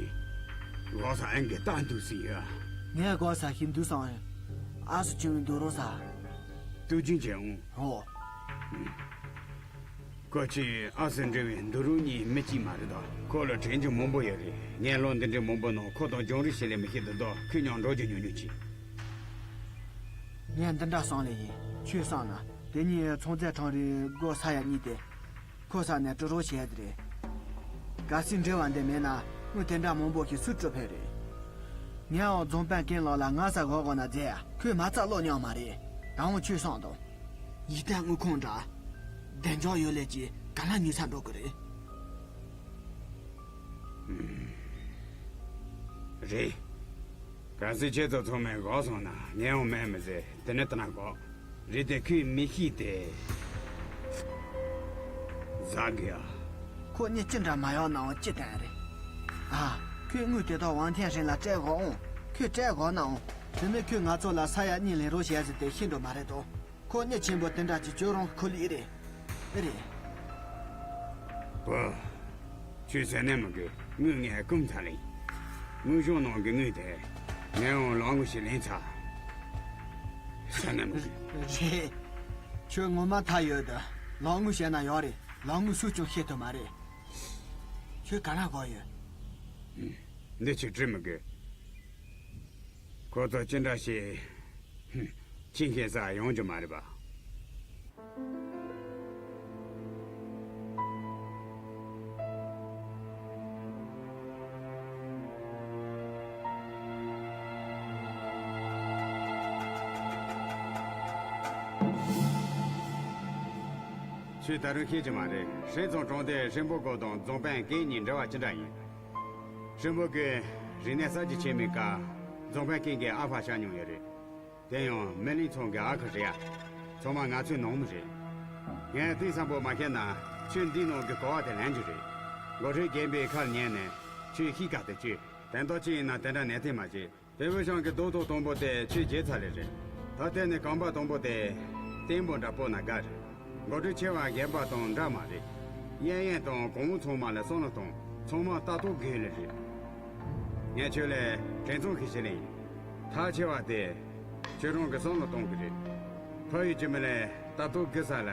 འགོག་ས་ཨེ་འགའ་ལྟ་འདུག་ཟིན་ཡོད། ངས་འགོག་ས་ཞིག་འདུག་སོང་། ཨ་སུ་ཆུང་བའི་འདུག་རོགས་ས། ཏུའུ་ཅིན་ཅེ་འོང་། ཧོ། ཁོ་ཆེས་ཨ་སུ་འབྲེལ་བའི་འདུ་རུ་གཉིས་མི་གཅིག་མ་རེད་དོ། ཁོ་ལ་དྲན་རྒྱུ་མང་པོ་ཡོད་རེད། ངས་ལོ་འདི་འདྲའི་མང་པོ་ནང་ཁོ་དང་རྒྱང་རིང་ཞིག་ལས་མི་ཤེས་འདུག་དོ། ཁོའི་མཉམ་འགྲོ་རྒྱུ་ཉུང་ཉུང་ཅིག་ངས་འདི་འདྲ་བསམ་ལེ་ཡིན། ཁྱོད་བསམ་ན་དེ་ཉིན་ཚོང་རྫས་ཁྲོམ་རའི་སྒོ་ས་ཡ་གཉིས་དེ། ཁོ་ས་ནས་དཀྲུག་རོགས་བྱས་ཏེ་རེད། གལ་སྲིད་འབྲེལ་བ་འདི་མེད་ན་དངུལ་དེ་འདྲ་མང་པོ་ཞིག་སུས་སྤྲོད་ཕོད་རེད། ངའང་རྫོང་དཔོན་ཀེན་ལགས་ལ་ང་ས་འགོག་དགོས་ན་མཛད་ཡ། ཁོས་མ་རྩ་བློ་མཉམ་མ་རེད། ད་འོང་ཁྱོད་བསམ་དང་། ཡིག་ཐོག་དངུལ་ཁང་འདྲ། བདེ་འཇགས་ཡོད་ལས་ཀྱི་ག་ལ་ཉོས་ས་འགྲོ་གི་རེད། རེད། གལ་སྲིད་ཁྱེད་ཚོ་ཚང་མས་འགོག་སོང་ན་ངས་འོང་མེད་མི་ཟེར། དེ་ནས་ལྟ་ན་འགོག་རེད་དེ་ཁོས་མི་ཤེས་ཏེ། ཟ་གི་ཡ། ཁོ་གཉིས་ཅི་འདྲ་མ་ཡོང་ནའང་ཅི་བསྟན་རེད། ཨ། ཁོས་དངུལ་དེ་དག་ཝང་ཐན་ཧྲེང་ལ་སྤྲད་དགོས་འོང་། ཁོས་སྤྲད་དགོས་ནའང་། དེ་ནི་ཁོས་ང་ཚོ་ལ་ས་ཡ་གཉིས་ལེན་རོགས་བྱས་ཟེར་ཏེ་ཤེས་འགྲོ་མ་རེད་དོ། ཁོ་མྱི་ཆེན་པོ་དེ་འདྲ་ཅིག་ཁྱོད་རང་ཁོ་ལི་རེད། ཨེ་རེད། བུ། ཁྱོད་ཟེར་ནས་མི་དགོས། དངུལ་ངས་བསྐུམ་ཚར་ལེ། དངུལ་གཞོང་ནང་གི་དངུལ་དེ། ངས་འོང་ལག་དངུལ་ཞིག་ལེན་ཚར། ཟེར་ནས་མི་དགོས། རེད། ཁྱོད་ངོ་མ་ཐག་ཡོད་དུ། ལག་དངུལ་བཤད་ན་ཡོད་རེད། ལག་དངུལ་སུས་ཀྱང་ཤེས་ཐུབ་མ་རེད། ཁྱོད་ག་ན་གོ་ཡོད། འདི་ཅིག་དྲི་མི་དགོས། ཁོ་ཚོ་ཅི་འདྲ་ཞིག་ཧུམ། ཅི་མཁྱེན་ས་ཡོང་རྒྱུ་མ་རེད་པ། ཁྱོད་ད་རུང་ཤེས་ཀྱི་མ་རེད། ཧྲེང་ཙང་གྲོང་སྡེའི་ཧྲེང་པོ་ཀོ་དང་རྫོང་དཔོན་ཀེན་གཉིས་འབྲེལ་བ་ཅི་འདྲ་ཡིན། ཧྲེང་པོ་ཀོས་རིག་གནས་གསར་བརྗེ་བྱས་མེད་ཀ། རྫོང་དཔོན་ཀེན་གྱིས་ཨ་ཕ་བཞག་མྱོང་ཡོད་རེད། དེ་ཡང་སྨན་གླིང་ཚང་གི་ཨ་ཁུ་རེད་ཡ། ཚང་མ་ང་ཚོའི་ནང་མི་རེད། ངས་གཏིང་ཟབ་པོ་མ་བཤད་ན་ཁྱོད་འདིའི་ནང་གི་གོ་བ་དེ་ལེན་རྒྱུ་རེད། འགོ་ཁྲིད་རྒན་པའི་ཁ་ལ་ཉན་ནས་ཁྱོད་གཤིས་ཀ་དེ་བཅོས། དོན་དག་ཅི་ཡིན་ན་དེ་འདྲ་ནན་ཏན་མ་བྱེད། བལ་པོ་ཤང་གི་རྡོ་ཐོག་དང་པོ་དེ་ཆུས་བརྗེས་ཚར་ལེ་རེད། ད་ལྟ་ནས་གོམ་པ་དང་པོ་དེ་བརྟན་པོ་འདྲ་སྤོ་ན་དགའ་རེད། འགོ་ཁྲིད་ཆེ་བ་རྒན་པ་དང་འདྲ་མ་རེད། གཡས་གཡོན་དང་གོང་བུ་ཚང་མ་ལ་བསམ་བློ་གཏོང་། ཚང་མ་ལྟ་རྟོག་དགོས་ལེ་རེད། ངས་ཁྱོད་ལ་དྲིན་ཚོང་ཞིག་བྱེད་ལེ་ཡིན། ཐག་ཆེ་བ་དེ་ཁྱོད་རང་གི་བསམ་བློ་གཏོང་གི་རེད། ཕ་ཡུལ་གྱི་མི་ལ་ལྟ་རྟོག་དགོས་ས་ལ་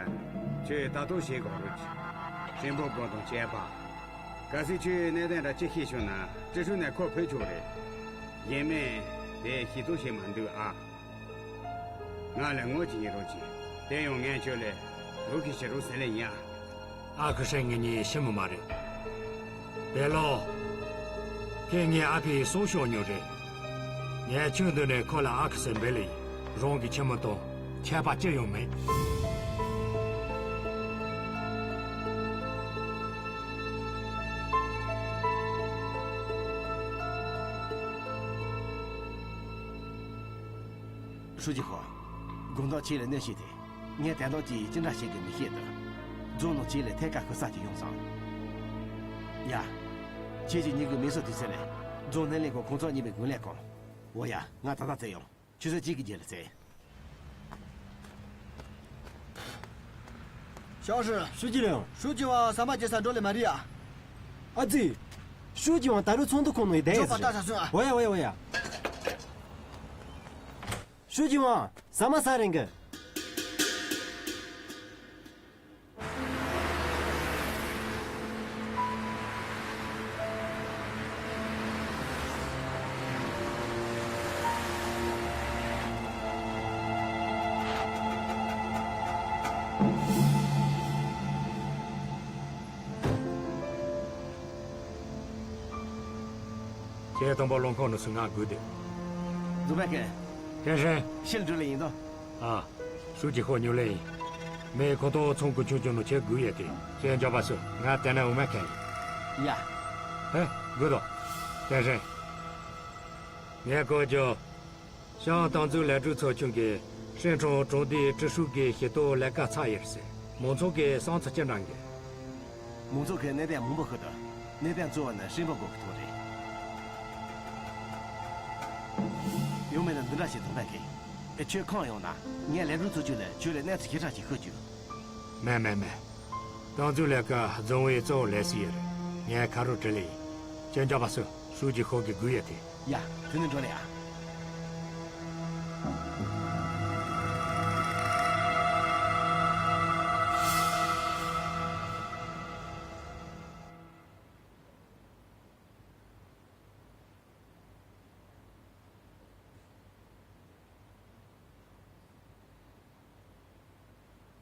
ཁྱོས་ལྟ་རྟོག་བྱེད་དགོས་རེད། ཧྲེང་པོ་ཀོ་དང་བཅས་པ། གལ་སྲིད་ཁྱོས་གནད་དོན་འདྲ་ཅིག་ཤེས་བྱུང་ན་ཀྲི་ཧྲུའུ་ནས་ཁོ་ཕུད་ཆོག་རེད། གཞན་མས་དེ་ཤེས་རྟོགས་བྱེད་མ་འདུག་ཨ། ང་ལ་ངོ་ཅིག་ཡིན་རོགས་གྱིས། དེ་ཡང་ངས་ཁྱོད་ལ་རོགས་ཀྱི་ཕྱི་རོགས་ཟེར་ལེ་ཡིན་ཨ། ཨ་ཁུ་ཧྲེང་ངེད་གཉིས་ཤི་མི་མ་རེད། དེ་ལོ། ཁྱེད་ངའི་ཨ་ཕའི་སྲོག་ཤོར་མྱོང་རེད། ངས་ཆུ་འདི་ནས་ཁོ་ལ་ཨ་ཁུ་ཟེར་འབོད་ལེ་ཡིན། རང་གི་ཁྱིམ་མི་དང་ཁྱད་པར་ཅི་ཡང་མེད། ཧྲུའུ་ཅི་ཧོ། དགོང་དག་ཁྱེད་ལ་གནས་ཤིག་དེ། ངས་དོན་དག་ཅིག་ཅི་འདྲ་བྱེད་དགོས་མི་ཤེས་དོ། རྫོང་ནང་ཁྱེད་ལ་ཐད་ཀར་ཤོད་ས་ཅིག་ཡོང་སོང་། ཡ། ཁྱེད་ཀྱིས་ཉིན་གུང་མེ་སོ་དུས་ཚོད་ལ། རྫོང་སྣེ་ལེན་ཁང་ཁོང་ཚོ་གཉིས་པའི་དགུན་ལས་ཁང་། འོ་ཡ། ང་ད་ལྟ་བཙལ་ཡོང་། ཆུ་ཚོད་གཅིག་གི་རྗེས་ལ་ཟེར། ཞའོ་ཧྲི། ཧྲུའུ་ཅི་ལིང་། ཧྲུའུ་ཅི་ཝང་ཟ་མ་བརྗེད་ས་འགྲོ་ལེ་མ་རེད་ཡ། ཨ་ཙི། ཧྲུའུ་ཅི་ཝང་ད་རུང་ཚོགས་འདུ་ཁོངས་ནང་བསྡད་ཡོད་ཟེར། འོ་ཡ་འོ་ཡ་འོ་ཡ། ཧྲུའུ་ཅི་ཝང་ཟ་མ་ཟ་རན་གི། ཁྱེད་དང་པོ་རླངས་འཁོར་ནང་སུ་ང་སྒུག་སྡོད། འཛུགས་པ་མཁན། ཐེན་ཧྲན། ཕྱིར་འགྲོ་ལེ་ཡིན་དོ། ཨ། ཧྲུའུ་ཅི་ཧོ་ཉུ་ལེ་ཡིན། མེ་ཁོ་ཐོག་ཚོང་ཀུ་ཆུང་ཆུང་ནང་ཁྱེད་སྒུག་ཡོད་དེ། ཁྱེད་འཇོག་པ་སུ་ང་དེ་ན་འོ་མ་མཁན་ཡིན། ཡ། ཧེ། སྒུག་དོ། ཐེན་ཧྲན། ངས་གོ་རྒྱུ། ཤང་ཏང་ཙུའུ་ལས་སྒྲུབ་ཚོགས་ཆུང་གིས་ཧྲིན་ཁྲོང་གྲོང་སྡེའི་ཀྲི་ཧྲུའུ་གི་ཞི་གཏོར་ལས་ཀ་ཚར་ཡོད་ཟེར། མང་ཚོགས་ཀྱི་བསམ་ཚུལ་ཅི་འདྲ་འགི། མང་ཚོགས་ཀྱིས་གནད་དོན་མང་པོ་ཤོད་དོ། གནད་དོན་གཙོ་བོ་ནི་ཧྲིན་པ་སྒོ་གི་ཐོག་རེད། ཡང་མིན་ན་འདི་འདྲ་ཞིག་འདུག་ད་གི། ཁྱོད་ཁོམ་ཡོང་ན་ངས་ལས་སྒྲུབ་ཚོགས་ཆུང་ལ་ཁྱོད་ལ་གནས་ཚུལ་ཞིབ་ཕྲ་ཞིག་ཤོད་རྒྱུ། མེད་མེད་མེད། ཏང་ཙུའུ་ལས་ཀ་རྫོང་བའི་གཙོ་བོ་ལས་སུ་ཡོད་རེད། ངས་ཁ་རོག་བྲེལ་ལེ་ཡིན། ཁྱེད་འཇོག་པ་སུ་ཧྲུའུ་ཅི་ཧོ་གི་སྒུག་ཡོད་དེ། ཡ། དེ་ནི་འགྲོ་ལེ་ཡ།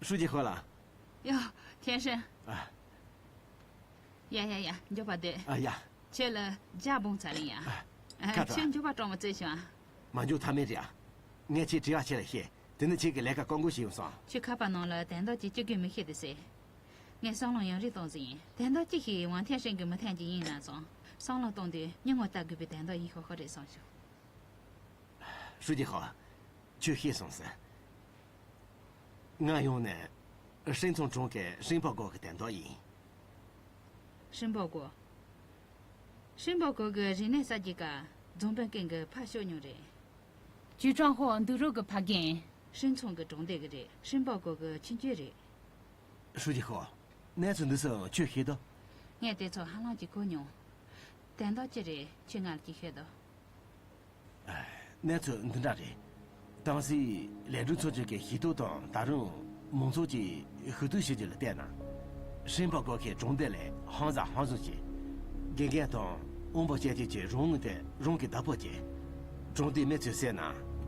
ཧྲུའུ་ཅི་ཧོ་ལགས། ཡ། ཐེན་ཧྲན། ཨ། ཡ་ཡ་ཡ། མགྱོགས་པ་སྡོད། ཨ་ཡ། ཁྱོད་ལ་ཇ་སྦོམ་ཚ་ལིང་ཡ། ཨ། ཁ་ཁྲ། ཁྱོད་མགྱོགས་པ་གྲོངས་པ་བཙལ་བྱུང་ཨ། མ་འཇུག་ཐབས་མེད་རེད་ཨ། ངས་ཁྱེད་དྲི་བ་ཁྱེད་ལ་བཤད། དེ་ནི་ཁྱེད་ཀྱི་ལས་ཀ་བཀག་འགོག་བྱས་ཡོང་སོང་། ཁྱོད་ཁ་པར་ནང་ལ་དོན་དག་ཅིག་སྤྱི་སྒོས་མི་ཤེས་དེ་ཟེར། ངས་བསམ་བློ་ཡང་རིག་གཏོང་ཟིན་ཡིན། དོན་དག་ཅི་ཞིག་ཝང་ཐེན་ཧྲན་གྱི་མི་ཐན་གྱི་ཡིན་ན་སོང་། བསམ་བློ་གཏོང་དུས་སྙིང་ངོ་ལྟ་དགོས་པའི་དོན་དག་ཡིན་ཤོག་ཤོག་རེད་བསམ་བྱུང་། ཧྲུའུ་ཅི་ཧོ། ཁྱོད་ཤེས་སོང་ཟེར། ང་ཡོང་ནས་ཧྲིན་ཚང་གྲོང་གི་ཧྲིན་པ་སྒོ་གི་དོན་དག་ཡིན། ཧྲིན་པ་སྒོ། ཧྲིན་པ་སྒོ་གི་རིག་གནས་གསར་བརྗེ་སྐབས་རྫོང་དཔོན་ཀུན་གྱིས་ཕར་ཤོག་མྱོང་རེད། ཅུས་ཀྲང་ཧོ་འདུག་རོགས་ཀྱི་ཕ་རྒན། ཧྲིན་ཚང་གི་གྲོང་སྡེ་གི་རེད། ཧྲིན་པ་སྒོ་གི་ཁྱིམ་རྒྱུད་རེད། ཧྲུའུ་ཅི་ཧོ། གནས་ཚུལ་འདི་ཚོ་ཁྱོད་ཤེས་དོ། ངས་དེ་ཚོ་ཧ་ལམ་གྱིས་གོ་མྱོང་། དོན་དག་ཅི་རེད་ཁྱོད་ང་ལ་ཅིག་ཤོད་དོ། གནས་ཚུལ་འདི་འདྲ་རེད། ཏང་སྲིད་ལས་སྒྲུབ་ཚོགས་ཆུང་གི་ཞི་གཏོར་དང་ད་རུང་མང་ཚོགས་ཀྱིས་ཧུར་ཐུག་བྱེད་རྒྱུ་ལ་བལྟས་ན། ཧྲིན་པ་སྒོ་ཁའི་གྲོང་སྡེ་ལ་ཧང་ཟ་ཧང་བཟུང་བྱས། དགེ་རྒན་དང་དབང་པོ་སྐྱེད་བྱེད་ཀྱི་རང་དབང་དེ་རང་གིས་བདག་པོ་བྱས། གྲོང་སྡེའི་མི་ཚོས་བཤད་ན་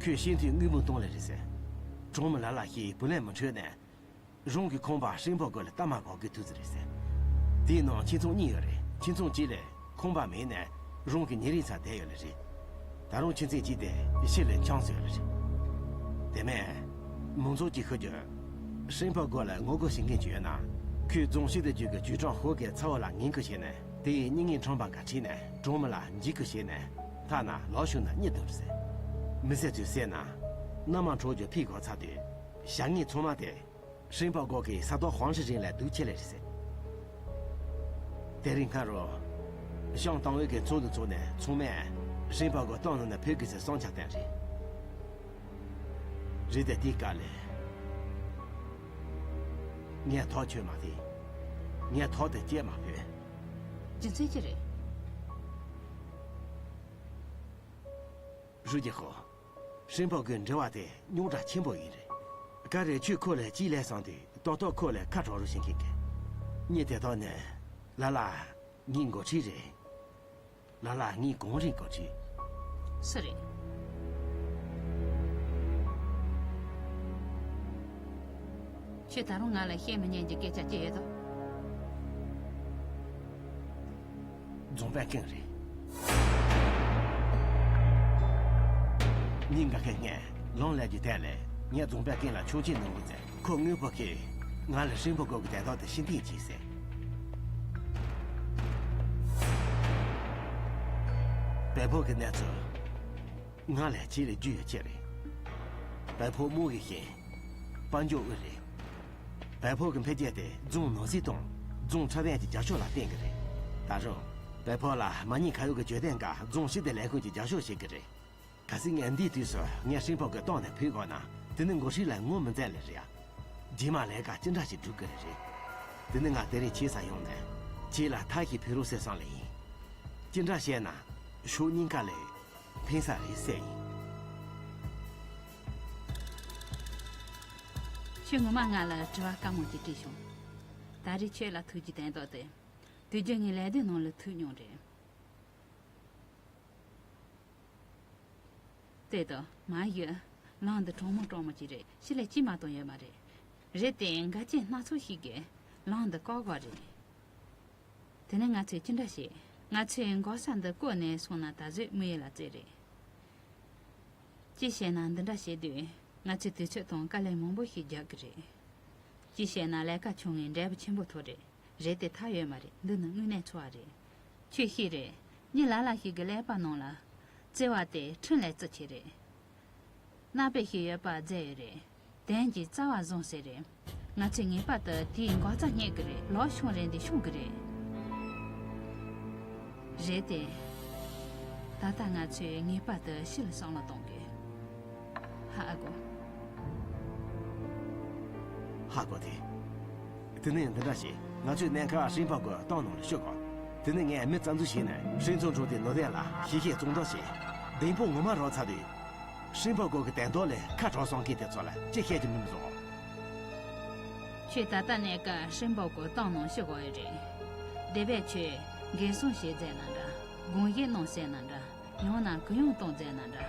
ཁོས་ཤེས་མཐུན་དངུལ་འབུམ་སྟོང་ལས་རེད་ཟེར། གྲོང་མི་ལ་ལ་ཞིག་བུ་ལོན་མི་འཕྲོད་ནས། རང་གི་ཁང་པ་ཧྲིན་པ་སྒོ་ལ་གཏའ་མ་བཞག་དགོས་ཐུག་ཟེར་རེད་ཟེར། དེའི་ནང་ཁྱིམ་ཚང་གཉིས་ཡོད་རེད། ཁྱིམ་ཚང་གཅིག་ལ་ཁང་པ་མེད་ནས་རང་གི་ཉིན་རེའི་ཚ་བསྡད་ཡོད་ལེ་རེད། ད་རུང་ཁྱིམ་མཚེས་གཅིག་དེ་ཕྱི་ལ་འཁྱམས་སོང་ཡོད་ལེ་རེད། དེ་མིན། མང་ཚོགས་ཀྱིས་ཤོད་རྒྱུ། ཧྲིན་པ་སྒོ་ལ་ངོ་རྒོལ་བྱེད་མཁན་ཅིག་ཡོད་ན། ཁོས་རྫོང་ཞི་བདེ་ཅུས་ཀྱི་ཅུས་ཀྲང་ཧོ་གི་ཚ་བོ་ལ་ངན་སྐུལ་བྱས་ནས་དེའི་མྱི་ངན་ཁྲམ་པ་འགའ་ཁྲིད་ནས་གྲོང་མི་ལ་འཇིགས་སྐུལ་བྱས་ནས་ཐ་ན་ལག་ཤུབས་ནང་གཉིད་བཏང་རེད་ཟེར། མི་སེར་ཚོས་བཤད་ན། མནའ་མ་འཕྲོག་རྒྱུ་ཕུད་གོ་ཚར་དུས། བྱ་ངན་ཚང་མ་དེ། ཧྲིན་པ་སྒོ་གི་ས་ཐོག་ཧོང་ཧྲི་རིང་ལ་སྡུག་ཆེ་ལེ་རེད་ཟེར། དེ་རིང་སྔ་རོ། ཤང་ཏང་ཝེ་གི་ཚོགས་འདུ་ཚོགས་ནས་ཚང་མས་ཧྲིན་པ་སྒོ་ཏང་ནང་ནས་ཕུད་དགོས་ཟེར་བསམ་འཆར་བཏོན་རེད། རེད་དེ་དེའི་སྐབས་ལ། ངས་ཐག་ཆོད་མ་རེད། ངས་ཐག་དེ་བཅད་མ་ཕོད། རྒྱུ་མཚན་ཅི་རེད། ཧྲུའུ་ཅི་ཧོ། ཧྲིན་པ་སྒོའི་འབྲེལ་བ་དེ་རྙོག་དྲ་ཆེན་པོ་ཡིན་རེད། ག་རེ་ཁྱོས་ཁོ་ལ་གཅིག་ལས་བསམ་དུས་ཏོག་ཏོག་ཁོ་ལ་ཁ་གྲག་རོགས་བྱེད་མཁན་གྱི། མྱི་དེ་དག་ནི་ལ་ལ་ངའི་འགོ་ཁྲིད་རེད། ལ་ལ་ངའི་གངས་རིའི་འགོ་ཁྲིད། སུ་རེད། ཁྱོད་ད་རུང་ང་ལ་བཤད་མི་ཉན་གྱི་སྐད་ཆ་ཅི་ཡོད་དམ། རྫོང་དཔོན་ཀུན་རེད། ཉིན་འགའ་ཤས་སྔོན་ལམ་ལ་རྒྱུ་དེ་ལས་ངས་རྫོང་དཔོན་ཀུན་ལ་ཆོག་མཆན་གནང་དགོས་ཟེར། ཁོ་དངོས་པོ་གིས་ང་ལ་ཧྲིན་པ་སྒོ་གི་དོན་དག་དེ་ཤེས་ཐེངས་གཅིག་ཟེར། བལ་པོ་གི་གནས་ཚུལ་ང་ལ་ཆེད་ལས་རྒྱུས་ཡོད་ཆེ་རེད། བལ་པོ་དམུ་གི་ཞིང་དཔལ་འབྱོར་དབུལ་རེད། བལ་པོ་གི་འཕེལ་རྒྱས་དེ་རྫོང་ནོར་སྲིད་དང་རྫོང་འཁྲབ་ཡན་གྱི་རྒྱབ་ཕྱོགས་ལ་བརྟེན་གི་རེད། ད་རུང་བལ་པོ་ལ་མ་ཉེས་ཁ་གཡོག་གི་བརྗོད་དོན་འགའ་རྫོང་ཞི་བདེ་ལས་ཁུངས་ཀྱིས་རྒྱབ་སྐྱོར་བྱེད་གི་རེད། གལ་སྲིད་ངས་འདིའི་དུས་སུ་ངས་ཧྲིན་པོ་གི་གཏོང་ནས་ཕུལ་དགོས་ན། དེ་ནི་འགོ་ཁྲིད་ལ་ངོ་མི་མཛའ་ལེ་རེད་ཡ། རྗེས་མ་ལས་ཀ་ཅི་འདྲ་ཞིག་སྒྲུབ་གི་རེད། དེ་ནི་ང་དེ་རིང་ཁྱེད་ས་ཡོང་ནས་ཁྱེད་ལ་ཐབས་ཤིག་ཕུལ་རོགས་ཟེར་བསམ་ལེ་ཡིན། ཅི་འདྲ་བྱས་ན་ཕྱོགས་གཉིས་ཀ་ལས་ཕན་ས་རེད་ཟེར་ཡིན། ཁྱོད་ངོ་མ་ང་ལ་དྲི་བ་དཀའ་མོ་ཅིག་དྲིས་བྱུང་། ད་རེས་ཁྱོད་ལ་ཐུག་རྒྱུ་དོན་དག་དེ། དུས་རྒྱུན་ངས་ལས་དོན་ནང་ལ་ཐུག་མྱོང་རེད། དེ་དང་མ་ཡི། ལམ་འདི་གྲང་མོ་གྲང་མོ་ཅིག་རེད། ཕྱི་ལ་སྐྱིད་མ་གཏོང་ཡོད་མ་རེད། རེད་དེ་འགལ་རྐྱེན་སྣ་ཚོགས་ཤིག་གིས་ལམ་འདི་བཀག་བཀག་རེད། དེ་ནས་ང་ཚོས་ཅི་འདྲ་བྱེད། ང་ཚོས་འགག་ས་འདི་བཀོད་ནས་སོང་ན་ད་གཟོད་དམིགས་ཡུལ་ལ་རྩེ་རེད། ཅི་བྱས་ན་འདི་འདྲ་བྱེད་དུས་ང་ཚོས་དུས་ཚོད་དང་དཀའ་ལས་མང་པོ་ཞིག་རྒྱག་གི་རེད། ཅི་བྱས་ན་ལས་ཀ་བྱུང་བའི་འབྲས་བུ་ཆེན་པོ་ཐོབ་རེད། རེད་དེ་ཐབས་ཡོད་མ་རེད། འདི་ནི་དངོས་གནས་འཚོ་བ་རེད། ཁྱོད་ཤེས་རེད། མི་ལ་ལ་ཞིག་གི་ཀླད་པ་ནང་ལ། བརྩེ་བ་དེ་ཁྲིམས་ལས་བརྩི་ཆེ་རེད། གནག་པོ་ཞིག་ཡོད་པ་རྫས་ཡོད་རེད། དོན་གྱི་རྩ་བ་བཟུང་ཟེར་རེད། ང་ཚོས་ངེས་པར་དུ་དེའི་འགག་རྩ་རྙེད་གི་རེད། ལོག་ཤོང་རན་དེ་ཤོང་གི་རེད། རེད་དེ། ད་ལྟ་ང་ཚོས་ངེས་པར་དུ་ཕྱི་ལ་བསམ་བློ་གཏོང་དགོས། ཧ་ཨ་གོ། ཧ་གོ་དེ། དེ་ནས་འདི་འདྲ་བྱེད། ང་ཚོས་གནད་འགག་ཧྲིན་པ་གོ་གཏོང་ནང་ལ་ཤོད་གོ། དེ་ནས་ངས་མི་རྩ་འཛུགས་བྱས་ནས་ཧྲིན་ཚོང་ཁྲོམ་དེ་ནོར་དན་ལ་ཞིབ་བཤེར་གཙང་སྦྲ་བྱས། གདེང་སྤོབས་ངོ་མ་རག་ཚར་དུས། ཧྲིན་པ་གོ་གི་དན་ཐོག་ལས་ཁ་གྲག་སོང་གི་དེ་ཚོ་ལ་ཅི་བཤད་ཀྱི་མིན་བཟོ། ཁྱོད་ད་ལྟ་གནད་འགག་ཧྲིན་པ་གོ་གཏོང་ནང་ཤོད་གོ་ཡོད་རེད། དེ་བས་ཁྱོད་འགན་སྲུང་བྱེད་མཛད་ན་འདྲ། དགོངས་བཞེས་གནང་ཟེར་ན་འདྲ། ཡང་ན་གུ་ཡངས་གཏོང་མཛད་ན་འདྲ།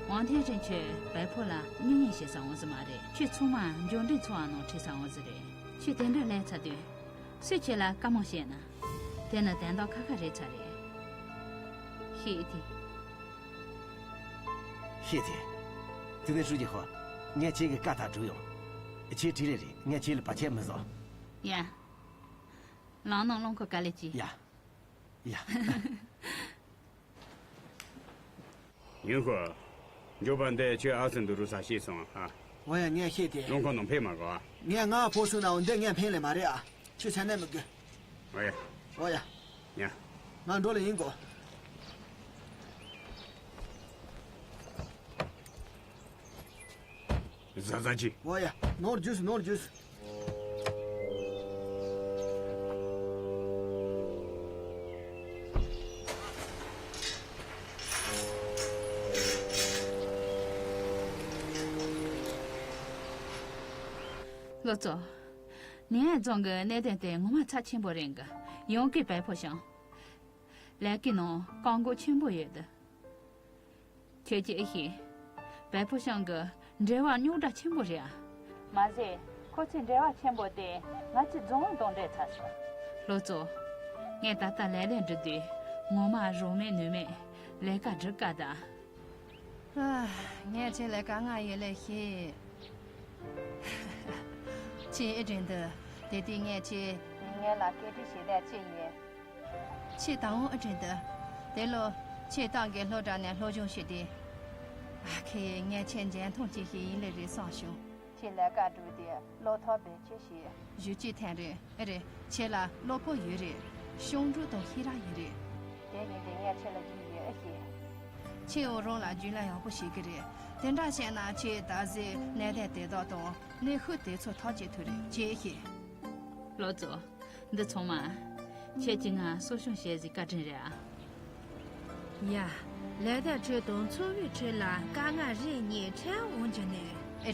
ཝང་ཐན་ཧྲིན་ཁྱོད་བལ་ཕོ་ལ་གཉེན་ཉེ་བྱེད་ས་འོང་ཟེར་མ་རེད། ཁྱོད་ཚང་མ་འབྱོར་འབྲིང་འཚོ་བ་ནང་ཁྲིད་ས་འོང་ཟེར་རེད། ཁྱོད་དེ་འདྲ་ལས་ཚར་དུས། སུས་ཁྱེད་ལ་བཀའ་མོལ་བཤད་ན། དེ་ནི་དན་རྟགས་ཁ་ཁ་རེད་ཚར་རེད། ཤེས་དེ། ཤེས་དེ། དེ་ནས་ཧྲུའུ་ཅི་ཧོ། ངས་ཁྱེད་ཀྱི་བཀའ་ལྟར་བསྒྲུབས་ཡོང་། ཁྱེད་བྲིས་རེད་རེད། ངས་ཁྱེད་ལ་བར་ཆད་མི་བཟོ། ཡ། ལམ་ནང་རླངས་འཁོར་ག་ལེ་ཅི། ཡ། ཡ། ཡུན་ཧོ། མགྱོགས་པ་འདི་ཁྱོད་ཨ་སི་འདུག་རུ་ས་ཤེས་སོང་ཨ། འོ་ཡ། ངས་ཤེས་ཏེ། རླངས་འཁོར་ནང་ཕེབས་མ་དགོས་ཨ། ངས་ང་ཕོ་སུ་ནའོ་འདི་ངས་ཕན་ལས་མ་རེད་ཨ། ཁྱོད་ཚ་ནས་མི་དགོས། འོ་ཡ། འོ་ཡ། ཡ། ང་འགྲོ་ལ་ཡིན་གོ། ཟ་ཟ་ཅི། འོ་ཡ། ནོར་རྒྱུས་ནོར་རྒྱུས། ལོ་ཙོ། ནེ་ཨན་རྫོང་གི་གནད་དོན་དེ་ངོ་མ་ཚབས་ཆེན་པོ་རེད་གི། ཡང་གི་བལ་པོ་ཞང་། ལས་ཀའི་ནང་བཀག་འགོག་ཆེན་པོ་ཡོད་དེ། ཁྱེད་ཀྱིས་ཨེ་ཤེས། བལ་པོ་ཞང་གི་འབྲེལ་བ་རྙོག་དྲ་ཆེན་པོ་རེད་ཨ། མ་ཟད་ཁོ་ཚོའི་འབྲེལ་བ་ཆེན་པོ་དེ་ང་ཚོའི་རྫོང་དབུ་དང་འབྲེལ་ཚར་སོང་། ལོ་ཙོ། ངས་ད་ལྟ་ལས་ལས་འགྲུབ་དུས་ངོ་མ་རོགས་མེད་ནུས་མེད་ལས་ཀ་སྒྲུབ་དཀའ་ད། ཨ། ངས་ཁྱེད་ལས་ཀ་ང་ཡི་ལས་ཤེས། ཁྱེད་ཨེ་དྲན་འདུག་དེ་དུས་ངས་ཁྱེད། ངས་ལ་སྐད་འདྲི་བྱེད་དེ་ཅི་ཡིན། ཁྱེད་དང་འོང་ཨེ་དྲན་འདུག་དེ་ལོ་ཁྱེད་ཏང་གི་སློབ་གྲྭ་ནས་སློབ་སྦྱོང་བྱེད་དུས། ཨ་ཁེ་ངས་ཁྱེད་འཇོན་ཐང་ཅན་ཞིག་ཡིན་ལེ་རེད་བསམ་བྱུང་། ཁྱེད་ལས་ཀ་སྒྲུབ་དུས་བློ་ཐོག་བེད་སྤྱོད་བྱེད། ཞུ་ཅི་ཐན་རེད། ཨེ་རེད། ཁྱེད་ལ་བློ་ཕོག་ཡོད་རེད། ཤོང་འགྲོ་དང་ཤེས་ར་ཡོད་རེད། དེ་ཡིན་དུས་ངས་ཁྱེད་ལ་རྒྱུས་ཡོད་ཨེ་ཤེས། ཁྱེད་འོ་རང་ལ་རྒྱུས་ལ་ཡག་པོ་བྱེད་ཀྱི་རེད། དེ་འདྲ་བྱས་ན་ཁྱེད་ད་གཟོད་གནད་དོན་དེ་དག་དང་གནོན་ཤུགས་དེ་ཚོ་ཐག་གཅོད་ཐུབ་རེད། ཅེས་བཤད། ལོ་ཙོ། འདི་ཚང་མ། ཁྱེད་ཀྱིས་ང་གསོ་སྐྱོང་བྱེད་ཟིག་བཀའ་དྲིན་རེད་ཨ། ཡ། ལས་དང་ཁྲོད་དང་འཚོ་བའི་ཁྲོད་ལ་དཀའ་ངལ་རེ་གཉིས་འཕྲད་འོང་རྒྱུ་ནི།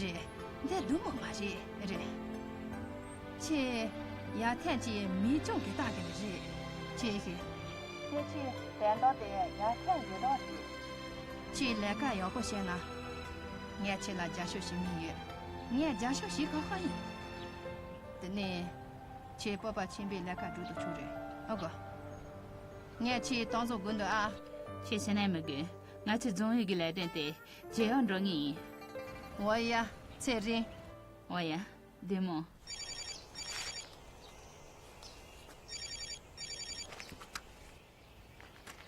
རེད། འདི་སྡུག་མོ་མ་རེད། རེད། ཁྱེད་ཡར་ཐོན་གྱི་མི་སྐྱོང་གི་རྟགས་དེ་རེད། ཅེས་ཤིག་དེ་ཕྱིར་དོན་དག་དེ་ཡར་ཐོན་ཡོད་རང་རེད། ཁྱེད་ལས་ཀ་ཡག་པོ་བྱས་ན། ངས་ཁྱེད་ལ་རྒྱབ་སྐྱོར་བྱེད་མུས་ཡོད། ངས་རྒྱབ་སྐྱོར་བྱེད་ཁག་ཁག་ཡིན། དེ་ནས། ཁྱེད་སྤོབས་པ་ཆེན་པོས་ལས་ཀ་སྒྲུབ་ཏུ་ཆུག་རེད། ཨ་གོ། ངས་ཁྱེད་གཏོང་ཟོག་དགོས་འདུག་ཨ། ཁྱེད་སེམས་ནད་མི་དགོས། ང་ཚོའི་རྫོང་ཡུལ་གྱི་ལས་དོན་དེ་ཇེ་ཡག་འགྲོ་ངེས་ཡིན། འོ་ཡ། ཚེ་རིང་། འོ་ཡ། བདེ་མོ།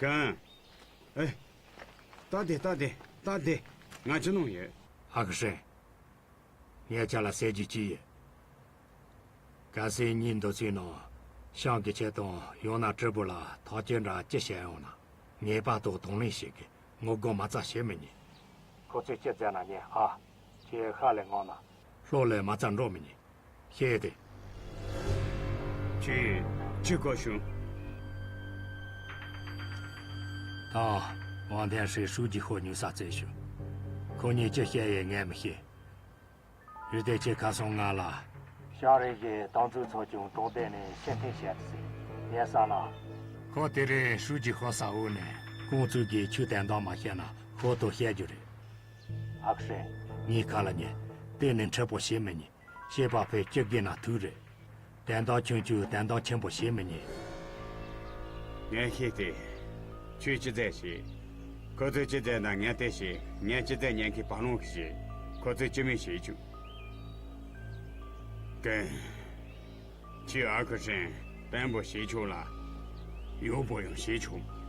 གང་། ཨེ། ལྟ་དེ་ལྟ་དེ་ལྟ་དེ། ང་ཅི་གནང་ཡོད། ཨ་ཁུ་ཧྲེང་། ངས་ཁྱེད་ལ་ཟེར་རྒྱུ་ཅི་ཡོད། གལ་སྲིད་ཉིན་འདི་ཚོའི་ནང་ཤང་གི་ཁྱེད་དང་ཡང་ན་ཀྲི་པུ་ལ་ཐག་གཅོད་འདྲ་ཅི་བྱས་ཡོང་ན་ངེས་པར་དུ་གདོང་ལེན་བྱེད་དགོས། ངོ་རྒོལ་མ་རྩ་བྱེད་མི་ཉན། ཁོ་ཚོས་ཅི་མཛད་ན་ཉན་ཨ། ཁྱེད་ཤ་ལས་ངོ་ན། ལྷོ་ལས་མ་རྩ་འགྲོ་མི་ཉན། ཤེས་ཏེ། ཁྱེད་ཅི་གོ་བྱུང་། ད་ཝང་ཐན་ཧྲི་ཧྲུའུ་ཅི་ཤོ་ཉུང་ས་བཙལ་ཞུ། ཁོ་གཉིས་ཅི་བཤད་ཡས་ངས་མི་ཤེས། རི་དེ་ཁྱེད་ཁ་སང་ང་ལ། ཞང་རེ་གིས་ཏང་ཙུའུ་ཚོགས་ཆུང་དྲུང་འདེགས་ནས་ཕྱིར་འཐེན་བྱས་ཟེར། ངས་བསམ་ན། ཁོ་དེ་རིང་ཧྲུའུ་ཅི་ཤོ་ས་འོག་ནས་ཀོང་ཙུའུ་གིས་ཁྱོད་དན་རྟགས་མ་བཤད་ན་ཤོ་ཐོ་བཤད་རྒྱུ་རེད། ཨ་ཁུ་ཧྲེང་། ངའི་ཁ་ལ་ཉན། དེ་ནི་འཁྲུལ་པོ་བྱེད་མི་ཉན། བཤད་པ་ཕལ་སྐྱིད་དགོས་ན་ཐུག་རེད། དན་རྟགས་ཆུང་ཆུང་དན་རྟགས་ཆེན་པོ་བྱེད་མི་ཉན། ངས་ཤེས་ཏེ། ཁྱོད་ཅི་མཛད་ཤེས། ཁོ་ཚོས་ཅི་མཛད་ན་ངས་དེ་ཤེས། ངས་ཅི་མཛད་ཉན་མཁན་བ་ལོང་གིས་ཤེས། ཁོ་ཚོས་ཅི་མིན་བྱེད་བཅུག་ཀན། ཁྱོད་ཨ་ཁུ་ཧྲེང་བརྟན་པོ་བྱེད་ཆོག་ལ། ཡོག་པོ་ཡང་བྱེད་ཆོག